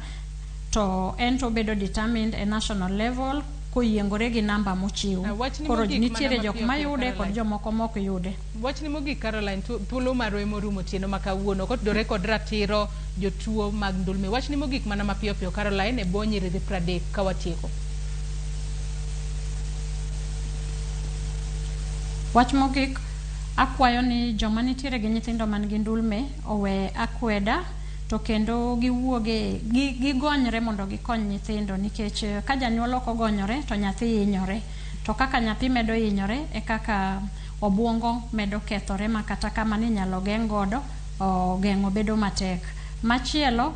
to en to obedo determined e national level koyiengore gi namba mochiw. Wachni Koro mogik nitiere mana jok mapiyo piyo, mayude kod Caroline. jomoko mok yude. Wachni mogik Caroline, thuolo marwa ema orumo otieno ma kawuono kotudore kod ratiro jotuo mag ndulme. Wachni mogik mana mapiyo piyo Caroline e bwo nyiriri 30 ka watieko. Wach mogik, akwayo ni joma nitiere gi nyithindo man gi ndulme owe akweda to kendo giwuoge gigonyre mondo gikony nyithindo nikech ka janyuol ok ogonyore to nyathi hinyore. To kaka nyathi medo hinyore e kaka obuongo medo kethore ma kata kama ninyalo geng' godo geng'o bedo matek. Machielo,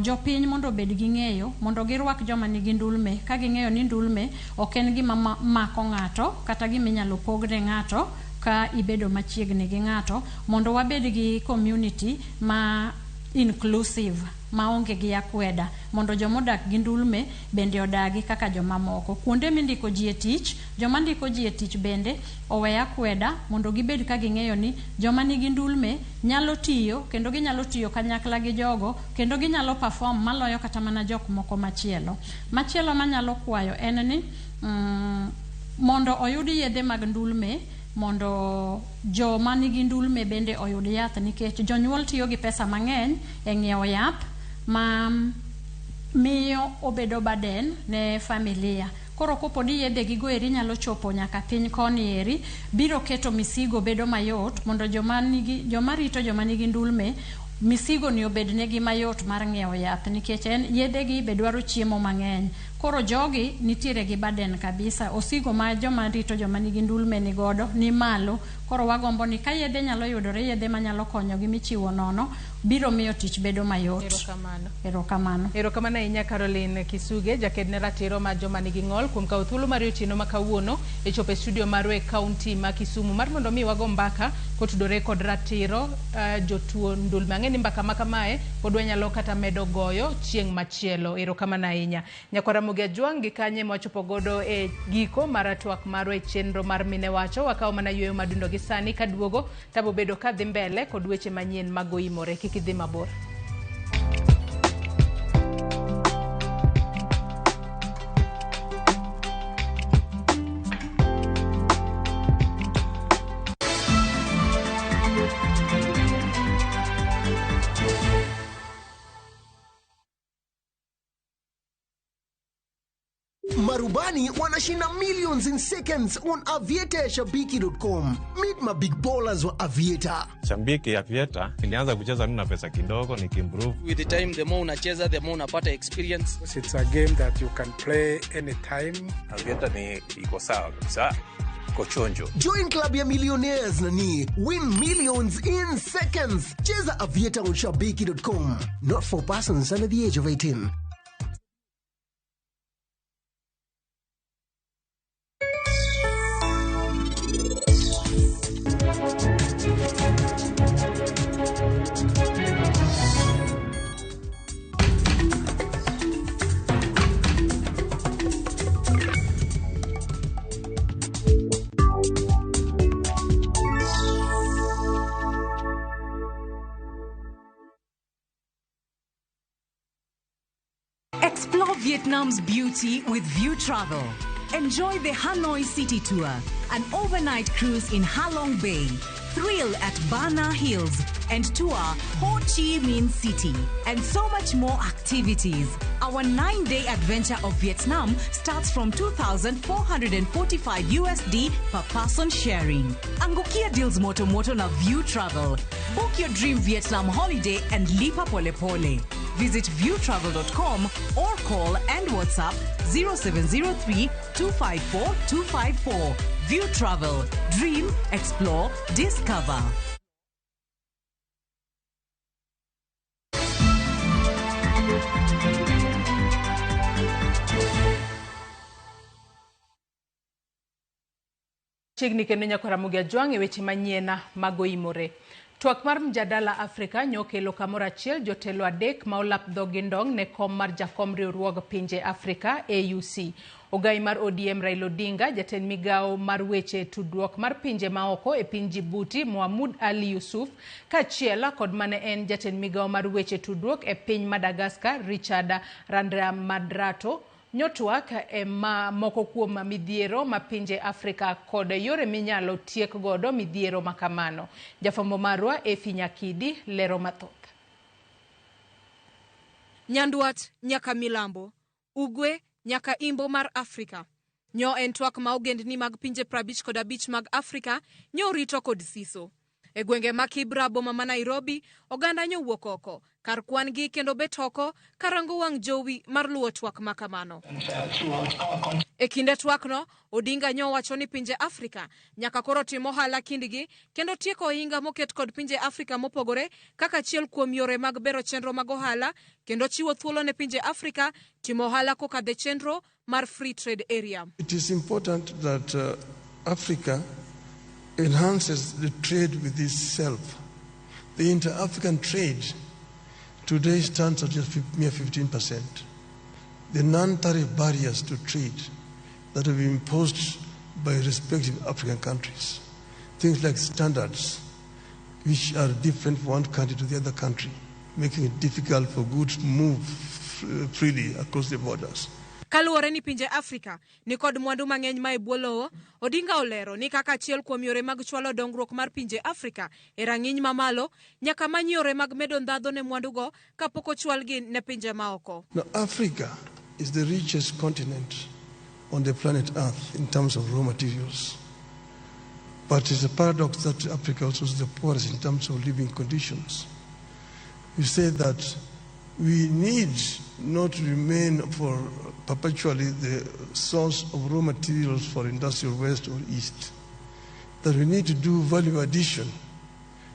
jopiny mondo obed gi ng'eyo mondo girwak joma nigi ndulme ka ging'eyo ni ndulme ok en gima mako ng'ato kata gima inyalo pogne ng'ato ka ibedo machiegni gi ng'ato, mondo wabed gi community ma inclusive maonge gi akweda mondo jomodak gi ndulme bende odagi kaka jomamoko. Kuonde mindiko ji e tich, joma ndiko ji e tich bende owe akweda mondo gibed ka ging'eyo ni joma nigi ndulme nyalo tiyo kendo ginyalo tiyo kanyakla gi jogo kendo ginyalo perform maloyo kata mana jok moko machielo. Machielo manyalo kwayo en ni mondo oyud yedhe mag ndulme mondo joma nigi ndulme bende oyud yath nikech jonyuol tiyo gi pesa mang'eny e ng'iewo yath ma miyo obedo burden ne familia. Koro kopo ni yedhe gigo eri nyalo chopo nyaka piny koni eri, biro keto misigo bedo mayot mondo joma rito joma nigi ndulme misigo ni obed negi mayot mar ng'iewo yath nikech en yedhe gi be dwaro chiemo mang'eny. Koro jogi nitiere gi burden kabisa, osigo ma joma rito joma nigi ndulme ni godo ni malo. Koro wagombo ni ka yedhe nyalo yudore, yedhe manyalo konyogi michiwo nono biro miyo tich bedo mayot. Erokamano. Erokamano. Erokamano ahinya Caroline Kisuge, jaked ne ratiro mar joma nigi ng'ol kuom kawo thuolo mar otieno ma kawuono e chopo e studio marwa e kaunti ma Kisumu mar mondo mi wago mbaka kotudore kod ratiro jotuo ndulme. Ang'e ni mbaka ma kamae pod wanyalo kata medo goyo chieng' machielo. Erokamano ahinya. Nyakwara Ramogi Ajwang' gi kanye mwachopo godo e giko mar twak marwa e chenro mar Mine Wacho. Wakawo mana yueyo madundo gi sani kaduogo tabo bedo kadhi mbele kod weche manyien mag oimore. Kik idhi mabor. Marubani wanashinda millions in seconds on Aviator ya Shabiki.com. Meet my big ballers wa Aviator. Shabiki Aviator nilianza kucheza mimi na pesa kidogo nikiimprove. With the time, the more unacheza, the more unapata experience. It's a game that you can play anytime. Aviator ni iko sawa kabisa. Kochonjo. Join club ya millionaires nani. Win millions in seconds. Cheza Aviator on Shabiki.com. Not for persons under the age of 18. Explore Vietnam's beauty with View Travel. Enjoy the Hanoi City Tour, an overnight cruise in Halong Bay, thrill at Bana Hills, and tour Ho Chi Minh City, and so much more activities. Our 9-day adventure of Vietnam starts from $2,445 USD per person sharing. Angukia deals moto moto na View Travel. Book your dream Vietnam holiday and lipa pole pole. Visit viewtravel.com or call and WhatsApp 0703 254 254. View Travel. Dream, explore, discover. Chiegni kendo nyakwar Ramogi Ajwang' e weche manyien mag oimore. Twak mar mjadala Afrika nyokelo kamoro achiel jotelo adek ma olap dhogi ndong' ne kom mar jakom riwruog pinje Afrika AUC. Ogai mar ODM Raila Odinga, jatend migawo mar weche tudruok mar pinje maoko e piny Djibouti Mohamud Ali Yusuf, kaachiel kod mane en jatend migawo mar weche tudruok e piny Madagascar Richard Randriamandrato. Nyotwak e ma moko kuom midhiero ma pinje Afrika kod yore minyalo tiek godo midhiero makamano. Jafwambo marwa Efi Nyakidi lero mathoth. Nyandwat nyaka milambo, ugwe nyaka imbo mar Afrika. Nyo en twak ma ogendni mag pinje 55 mag Afrika nyo rito kod siso. E gwenge ma Kibra boma ma Nairobi, oganda nyo wuok oko kar kwan gi kendo bet oko karango wang' jowi mar luwo twak ma kamano. E kinde twakno, Odinga nyo wacho ni pinje Afrika nyaka koro tim ohala kindgi kendo tieko ohinga moket kod pinje Afrika mopogore kaka achiel kuom yore mag bero chenro mag ohala kendo chiwo thuolo ne pinje Afrika timo ohala kokadho e chenro mar Free Trade Area. It is important that Africa enhances the trade with itself. The inter-African trade today stands at just mere 15%. The non-tariff barriers to trade that have been imposed by respective African countries, things like standards, which are different from one country to the other country, making it difficult for goods to move freely across the borders. Kaluwore ni pinje Afrika ni kod mwandu mang'eny ma e bwo lowo, Odinga olero ni kaka achiel kuom yore mag chwalo dongruok mar pinje Afrika e rang'iny mamalo, nyaka many yore mag medo ndhadho ne mwandugo kapok ochwalgi ne pinje maoko. Now, Africa is the richest continent on the planet Earth in terms of raw materials. But it's a paradox that Africa also is the poorest in terms of living conditions. We say that we need not remain for perpetually the source of raw materials for industrial West or East, that we need to do value addition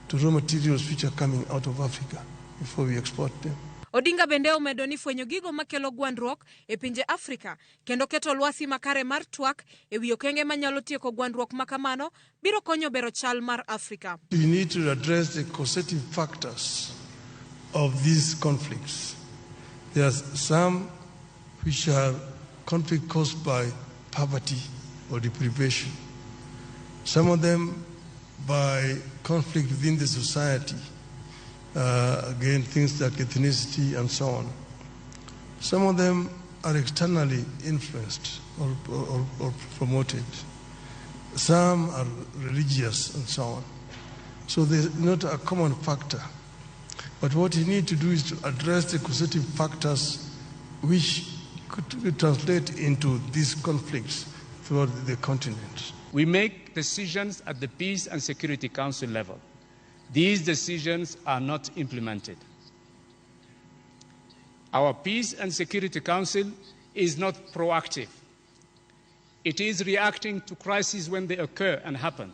to raw materials which are coming out of Africa before we export them. Odinga bende omedo ni fwenyo gigo makelo gwandruok e pinje Afrika kendo keto lwasi makare mar twak e wi okenge manyalo tieko gwandruok makamano biro konyo bero chal mar Afrika. We need to address the causative factors of these conflicts. There are some which are conflict caused by poverty or deprivation. Some of them by conflict within the society. Again, things like ethnicity and so on. Some of them are externally influenced or promoted. Some are religious and so on. So there's not a common factor. But what you need to do is to address the causative factors which could translate into these conflicts throughout the continent. We make decisions at the Peace and Security Council level. These decisions are not implemented. Our Peace and Security Council is not proactive. It is reacting to crises when they occur and happen.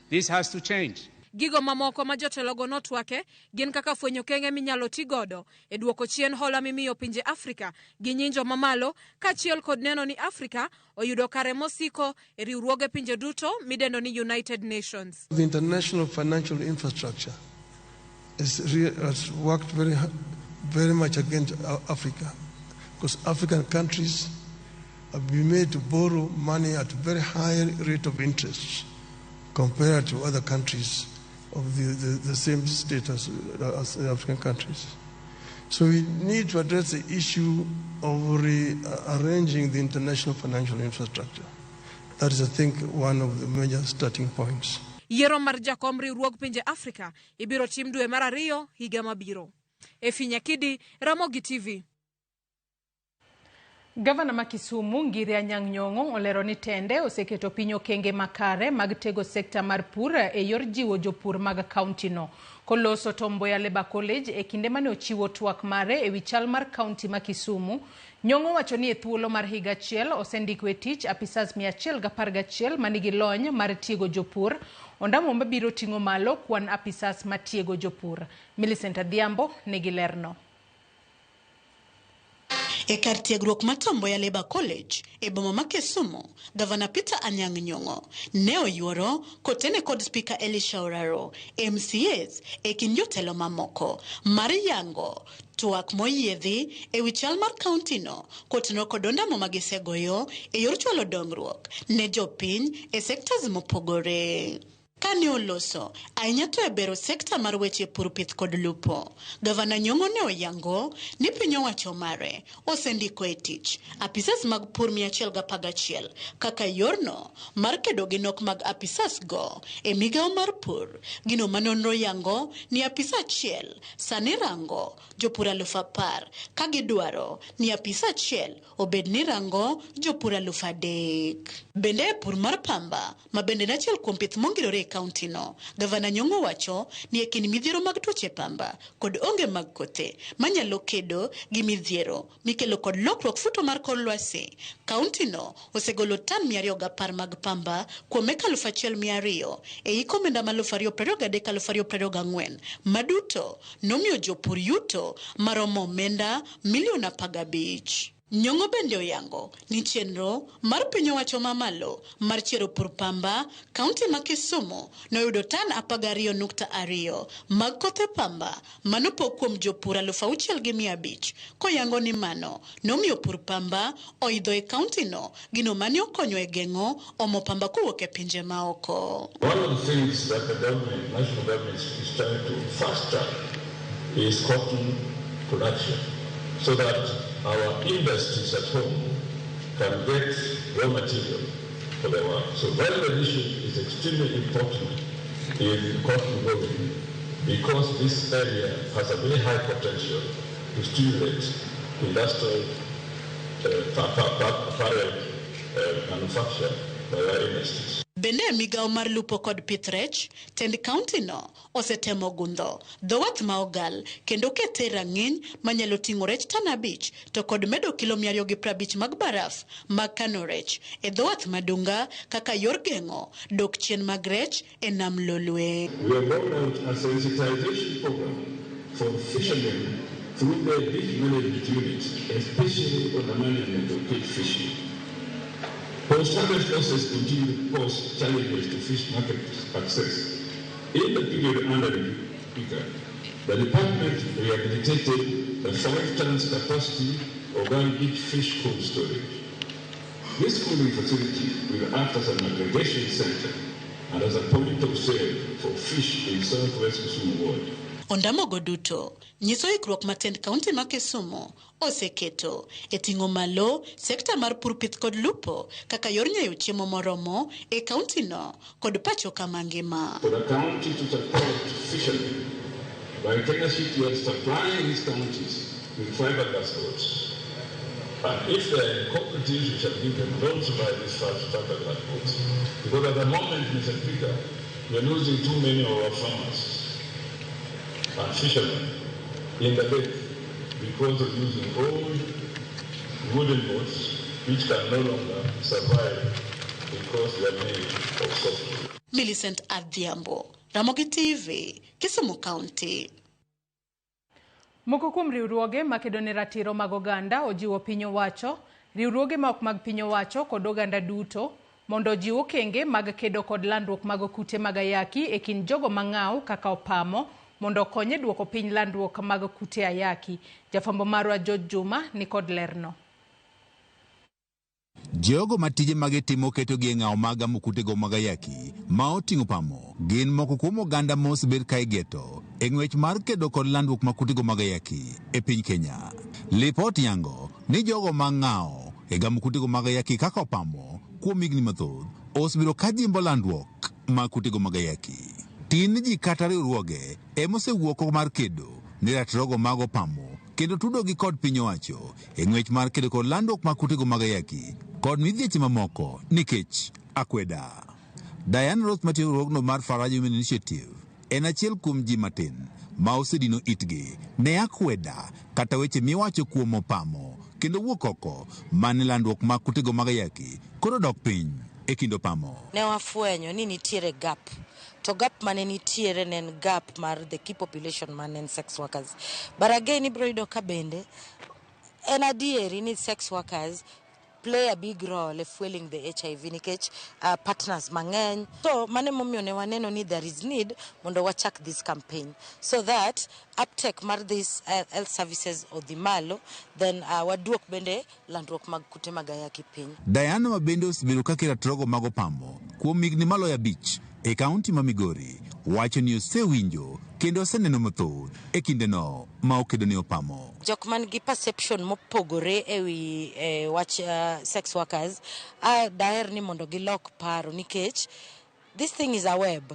This has to change. Gigo mamoko ma jotelogo notwake gin kaka fwenyo okenge minyalo ti godo e duoko chien hola mimiyo pinje Afrika gi nyinjo mamalo kaachiel kod neno ni Afrika oyudo kare mosiko e riwruoge pinje duto midendo ni United Nations. The international financial infrastructure has worked very, very much against Africa, because African countries have been made to borrow money at very high rate of interest compared to other countries of the same status as the African countries. So we need to address the issue of rearranging the international financial infrastructure. That is, I think, one of the major starting points. Yiero mar jakom riwruog pinje Afrika ibiro tim dwe mar ariyo higa mabiro. Efi Nyakidi, Ramogi TV. Gavana ma Kisumu Ngire Anyang' Nyong'o olero ni tende oseketo piny okenge makare mag tego sekta mar pur e yor jiwo jopur mag kaunti no. Koloso Tom Mboya Labour College e kinde mane ochiwo twak mare ewi chal mar kaunti ma Kisumu, Nyong'o wacho ni e thuolo mar higa achiel osendiko e tich apisas 111 manigi lony mar tiego jopur, ondamo mabiro ting'o malo kwan apisas matiego jopur. Millicent Adhiambo nigi lerno. E kar tiegruok mar Tom Mboya Labour College e boma ma Kisumu, Gavana Peter Anyang' Nyong'o ne oyuoro kotene kod Speaker Elisha Oraro, MCAs e kind jotelo mamoko mar yango twak moyiedhi ewi chal mar kaunti no kotenore kod ondamo magisegoyo e yor chwalo dongruok ne jopiny e sectors mopogore. Kane oloso ahinya to e bero sekta mar weche pur, pith kod lupo, Gavana Nyong'o ne oyango ni piny owacho mare osendiko e tich apisas mag pur 111 kaka yorno mar kedo gi nok mag apisas go e migawo mar pur. Gino ma nonro yango ni apisa achiel sani rango jopur 10,000 ka gidwaro ni apisa achiel obed ni rango jopur 3,000. Bende e pur mar pamba, ma bende en achiel kuom pith mongirore e kaunti no, Gavana Nyong'o wacho ni e kind midhiero mag tuoche pamba kod onge mag kothe manyalo kedo gi midhiero mikelo kod lokruok futo mar kor lwasi, kaunti no osegolo tan 210 mag pamba kuom eka 1,200 e hik omenda ma 2023-2024 maduto nomiyo jopur yuto maromo omenda milion 15. Nyong'o bende oyango ni chenro mar piny owacho mamalo mar chiero pur pamba, kaunti ma Kisumu noyudo tan 12.2 mag kothe pamba manopog kuom jopur 6,500, koyango ni mano nomiyo pur pamba oidho e kaunti no, gino mane okonyo e geng'o omo pamba kowuok e pinje maoko. One of the things that the government, national government is trying to fast track is cotton production, so that our industries at home can get raw material for their work. So value addition is extremely important in cotton growing because this area has a very high potential to stimulate industrial apparel manufacture by our industries. Bende e migawo mar lupo kod pith rech, tend kaunti no osetemo gundho dho wath ma ogal kendo kete e rang'iny manyalo ting'o rech tan 5 to kod medo kilo 250 mag baraf mag kano rech e dho wath Madunga kaka yor geng'o dok chien mag rech e nam Lolwe. We have rolled out a sensitization program for fishermen through their beach management units, especially on the management of cage fishing. Post-harvest losses continue to pose challenges to fish market access. In the period under review, Speaker, the department rehabilitated the 5 tons capacity Ogal Beach Fish Cold Storage. This cooling facility will act as an aggregation center and as a point of sale for fish in Southwest Kisumu Ward. Ondamogo duto nyiso ikruok ma tend kaunti ma Kisumu oseketo e ting'o malo sekta mar pur, pith kod lupo kaka yor nyayo chiemo moromo e kaunti no kod pacho kama ngima. For the county to support fishermen by Kenya Shipyards supplying these counties with fiberglass boats. And if they are in cooperatives, we shall give them loans to buy these fiberglass boats. Because at the moment, Mr. Speaker, we are losing too many of our farmers and fishermen in the lake because of using old wooden boats which can no longer survive because they are made of softwood. Millicent Adhiambo, Ramogi TV, Kisumu County. Moko kuom riwruoge makedo ne ratiro mag oganda ojiwo piny owacho, riwruoge ma ok mag piny owacho kod oganda duto mondo ojiw okenge mag kedo kod landruok mag kute mag ayaki e kind jogo mang'aw kaka opamo mondo okonye duoko piny landruok mag kute ayaki. Jafwambo marwa George Juma ni kod lerno. Jogo ma tije magitimo ketogi e ng'awo mag gamo kutego mag ayaki ma oting'o pamo gin moko kuom oganda ma osebed ka igeto e ng'wech mar kedo kod landruok mag kutego mag ayaki e piny Kenya. Lipot yango ni jogo ma ng'awo e gamo kutego mag ayaki kaka opamo kuom higni mathoth osebedo ka jimbo landruok mag kutego mag ayaki. Tin ji kata riwruoge ema osewuok mar kedo ne ratirogo mag opamo kendo tudogi kod piny owacho e ng'wech mar kedo kod landruok mag kutego mag ayaki kod midhieche mamoko nikech akweda. Diane Roth matiyo riwruogno mar Faraja Women Initiative en achiel kuom ji matin ma osedino itgi ne akweda kata weche miwacho kuom opamo kendo wuok oko mane landruok mag kutego mag ayaki koro dok piny e kind opamo. Ne wafwenyo ni nitiere gap, to gap mane nitiere ne en gap mar the key population mane en sex workers. But again ibiro yudo ka bende en adieri ni sex workers play a big role e fueling the HIV nikech partners mang'eny. So mano emomiyo ne waneno ni there is need mondo wachak this campaign so that uptake mar this health services odhi malo, then waduok bende landruok mag kute mag ayaki piny. Diana ma bende osebedo ka keto ratirogo mag opamo kuom higni maloyo 5 e kaunti ma Migori wacho ni osewinjo kendo oseneno mathoth e kindeno ma okedo ne opamo. Jok man gi perception mopogore ewi wach sex workers, daher ni mondo gilok paro nikech this thing is a web.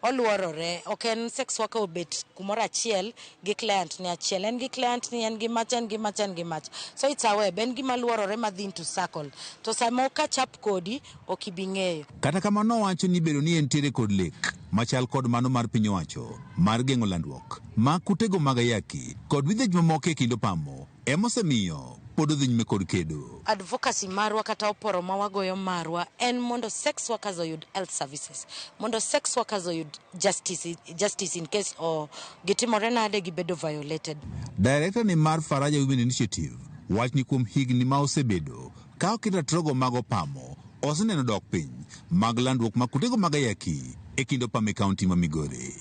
Oluorore, ok en sex worker obet kumoro achiel gi client ni achiel, en gi client ni en gi mach, en gi mach, en gi mach. So it's a web, en gima luorore madhi into circle. To sama okatch up kodi, ok ibi ng'eyo. Kata kamano owacho ni bedo ni entiere kod lek machal kod mano mar piny owacho mar geng'o landruok mag kutego mag ayaki kod midhiech mamoko e kind opamo emosemiyo pod odhi nyime kod kedo. Advocacy marwa kata oporo ma wagoyo marwa en mondo sex workers oyud health services, mondo sex workers oyud justice, justice in case o gitimore nade gibedo violated. Director ni mar Faraja Women Initiative wach ni kuom higni ma osebedo ka oket ratiro mag opamo oseneno dok piny mag landruok mag kutego mag ayaki e kind opamo e kaunti ma Migori.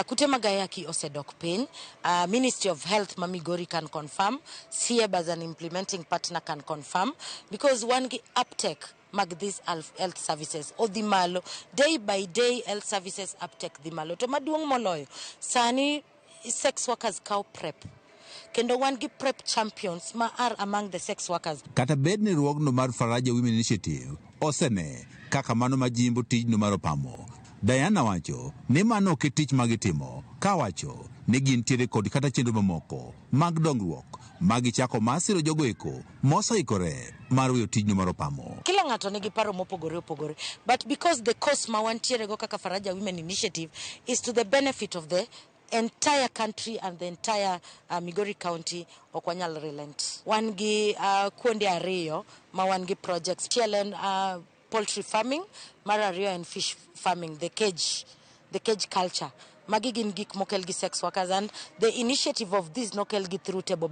Kute mag ayaki osedok piny. Ministry of Health ma Migori can confirm, CIEB as an implementing partner can confirm, because wan gi uptake mag these health services odhi malo day by day. Health services uptake dhi malo, to maduong' moloyo sani sex workers kawo PrEP kendo wan gi PrEP champions ma are among the sex workers. Kata bed ni riwruogno mar Faraja Women Initiative osene kaka mano majimbo tijno mar opamo, Diana wacho ni mano ok e tich ma gitimo, kawacho ni gintiere kod kata chenro mamoko mag dongruok ma gichako mar siro jogo eko moseikore mar weyo tijno mar opamo. Kila ng'ato nigi paro mopogore opogore, but because the cause ma wantiere go kaka Faraja Women Initiative is to the benefit of the entire country and the entire Migori County, ok wanyal relent. Wan gi kuonde ariyo ma wan gi projects. Achiel en poultry farming, mar ariyo en fish farming, the cage culture. Magi gin gik mokel gi sex workers, and the initiative of this nokel gi through table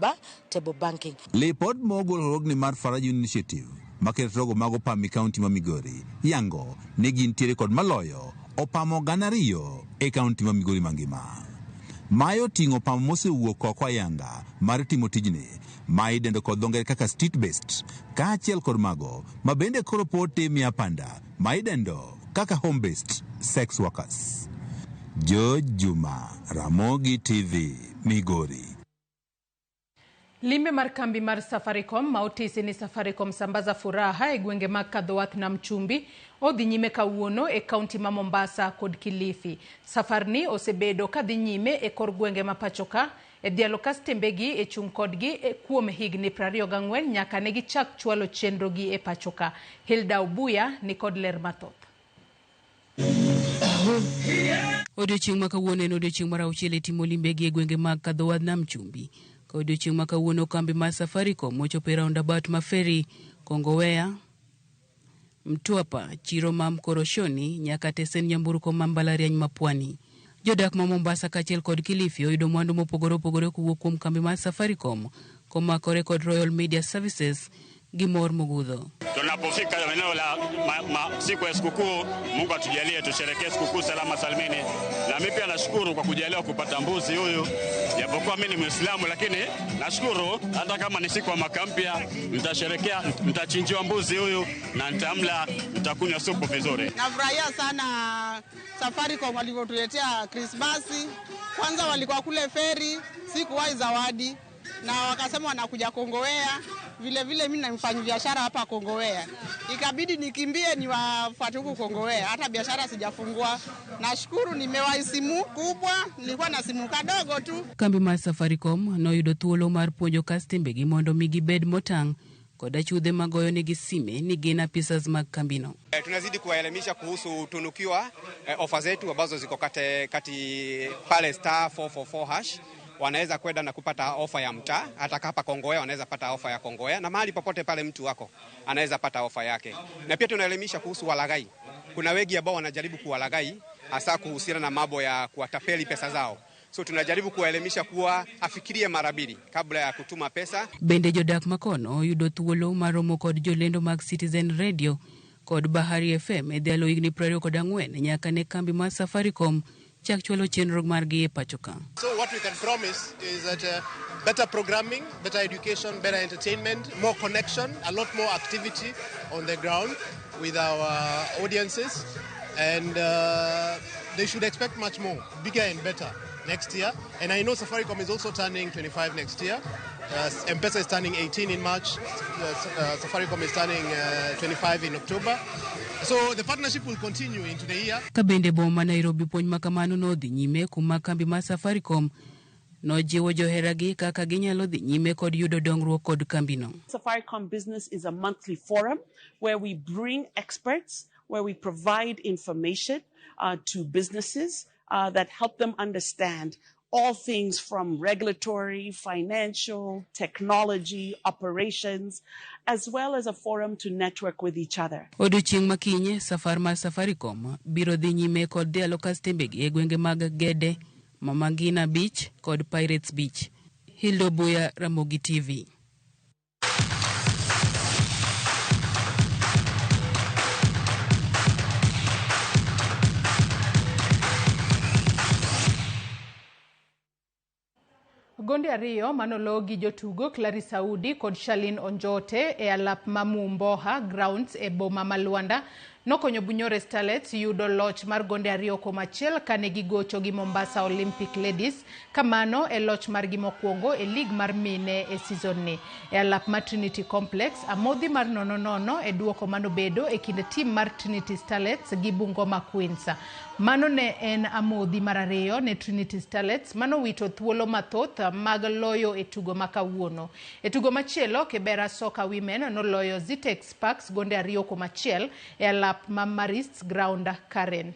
banking. Lipot mogol riwruogni mar Faraja Initiative maketo rogo mag opamo e kaunti ma Migori yango ni gintiere kod maloyo opamo 2,000 e kaunti ma Migori mangima. Mae oting'o opamo mosewuok oko ayanga mar timo tijni ma idendo kod dho ngere kaka street based, kaachiel kod mago ma bende koro pod timie apanda ma idendo kaka home based sex workers. George Juma, Ramogi TV, Migori. Limbe mar kambi mar Safaricom ma otisi ni Safaricom Sambaza Furaha e gwenge mag Kadhowath Nam Chumbi odhi nyime kawuono e kaunti ma Mombasa kod Kilifi. Safarni osebedo kadhi nyime e kor gwenge ma pachoka e dhialo kastembegi e chung' kodgi e kuom higni 24 nyaka ne gichak chwalo chenro gi e pachoka. Hilda Obuya ni kod ler mathoth. Odiochieng' ma kawuono en odiochieng' mar auchiel e timo limbegi e gwenge mag Kadhowath Nam Chumbi. Ka odiochieng' ma kawuono kambi mar Safaricom ochopo e roundabout ma Ferry, Kongowea, Mtwapa, chiro ma Mkoroshoni nyaka tesen nyamburko ma mbalariany ma Pwani. Jodak ma Mombasa kaachiel kod Kilifi oyudo mwandu mopogore opogore kowuok kuom kambi mar Safaricom komakore kod Royal Media Services gi mor mogudho. Tunapofika eneo la siku ya sikukuu, Mungu atujalie tusherekee sikukuu salama salimini. Na mimi pia nashukuru kwa kujaliwa kupata mbuzi huyu, japokuwa mimi ni Muislamu, lakini nashukuru hata kama ni siku ya mwaka mpya, nitasherekea, nitachinjiwa mbuzi huyu na nitamla, nitakunywa supu vizuri. Nafurahia sana Safaricom walivyotuletea Krismasi. Kwanza walikuwa kule Feri, sikuwahi zawadi na wakasema wanakuja Kongowea. Vile vile mimi ni mfanyabiashara hapa Kongowea, ikabidi nikimbie niwafuate huku Kongowea, hata biashara sijafungua. Nashukuru nimewahi simu kubwa, nilikuwa na simu kadogo tu. Kambi mar Safaricom noyudo thuolo mar puonjo kastembegi mondo mi gibed motang' kod achudhe magoyo negi sime ni gin apisas mag kambino. Tunazidi kuwaelimisha kuhusu tunukiwa ofa zetu ambazo ziko kati pale *444# wanaweza kwenda na kupata ofa ya mtaa. Hata hapa Kongowea wanaweza pata ofa ya Kongowea, na mahali popote pale mtu wako anaweza pata ofa yake. Na pia tunaelimisha kuhusu walaghai. Kuna wengi ambao wanajaribu kuwalaghai, hasa kuhusiana na mambo ya kuwatapeli pesa zao. So tunajaribu kuwaelimisha kuwa afikirie mara mbili kabla ya kutuma pesa. Bende jodak makono oyudo thuolo mar romo kod jolendo mag Citizen Radio kod Bahari FM e dhialo higni 24 nyaka ne kambi mar Safaricom chak chwalo chenro margi e pacho ka. So what we can promise is that better programming, better education, better entertainment, more connection, a lot more activity on the ground with our audiences. And they should expect much more, bigger and better next year. And I know Safaricom is also turning 25 next year. M-Pesa is turning 18 in March. Safaricom is turning 25 in October. So the partnership will continue into the year. Ka bende boma Nairobi puonj ma kamano nodhi nyime kuma kambi mar Safaricom nojiwo joheragi kaka ginyalo dhi nyime kod yudo dongruok kod kambino. Safaricom Business is a monthly forum where we bring experts, where we provide information to businesses that help them understand all things from regulatory, financial, technology, operations, as well as a forum to network with each other. Odiochieng' makinye, safar mar Safaricom biro dhi nyime kod dhialo kastembegi e gwenge mag Gede, Mama Ngina Beach kod Pirates Beach. Hilda Buya, Ramogi TV. Gonde ariyo manolo gi jotugo Clarice Saudi kod Charlene Onjote e alap ma Mumboha Grounds e boma ma Luanda nokonyo Bunyore Starlets yudo loch mar gonde 2-1 kane gigocho gi Mombasa Olympic Ladies, kamano e loch margi mokwongo e lig mar mine e season ni. E alap ma Trinity Complex, amodhi mar 0-0 e duoko manobedo e kind tim mar Trinity Starlets gi Bungoma Queens. Mano ne en amodhi mar ariyo ne Trinity Starlets manowito thuolo mathoth mag loyo e tugo ma kawuono. E tugo machielo, Kibera Soccer Women noloyo Zitex Sparks gonde 2-1 e alap ma Marist Ground Karen.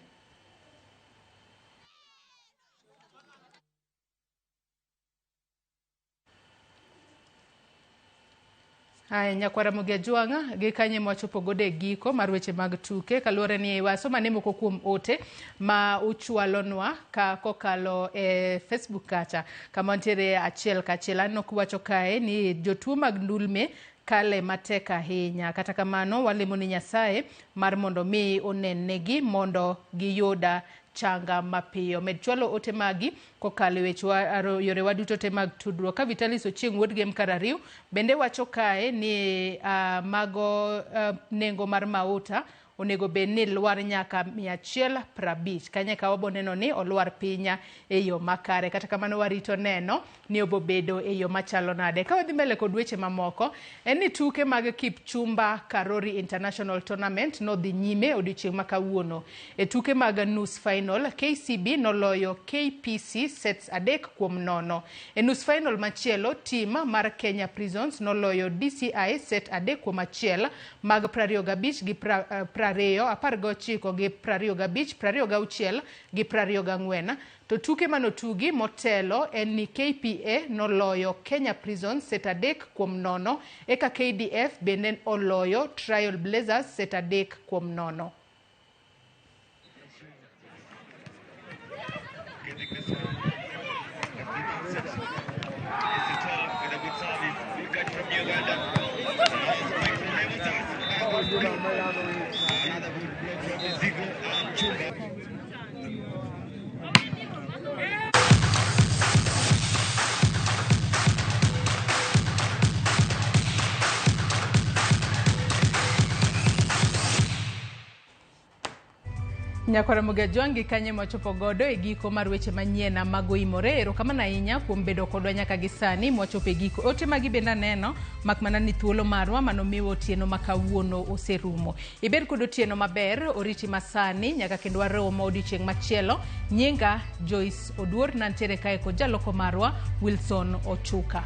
Aya, nyakwara Ramogi Ajwang'a gi kanye mwachopo godo e giko mar weche mag tuke kaluwore ni wasoma ne moko kuom ote ma uchwalonwa ka kokalo e Facebook kacha kama ntiere achiel kachiel. Aneno kuwacho kae ni jotuo mag ndulme kale matek ahinya, kata kamano walemo ni Nyasaye mar mondo mi onennegi mondo giyuda changa mapiyo. Med chwalo ote magi kokalo e wechewa yorewa duto te mag tudruok. Ka Vitalis Ochieng' wuod Gem Karariu bende wacho kae ni mago nengo mar mauta onego bed ni lwar nyaka 150. Kanye ka waboneno ni olwar piny e yo makare. Kata kamano warito neno ni obobedo e yo machalo nade. Ka wadhi mbele kod weche mamoko, en ni tuke mag Kipchumba Karori International Tournament nodhi nyime odiochieng' ma kawuono. E tuke mag nus final, KCB noloyo KPC sets 3-0. E nus final machielo, tim mar Kenya Prisons noloyo DCI set 3-1 mag 25 gi 20, 19 gi 25, 26 gi 24. To tuke manotugi motelo en ni KPA noloyo Kenya Prisons set 3-0, eka KDF bende oloyo Trial Blazers set 3-0. Nyakwara Ramogi Ajwang' gi kanye mwachopo godo e giko mar weche manyien magoimore. Erokamano ahinya kuom bedo kodwa nyaka gi sani mwachopo e giko. Ote magi bende aneno mak mana ni thuolo marwa manomiwa otieno ma kawuono oserumo. Ibed kod otieno maber, oriti masani nyaka kendo waromo odiochieng' machielo. Nyinga Joyce Oduor, nantiere kae kod jaloko marwa Wilson Ochuka.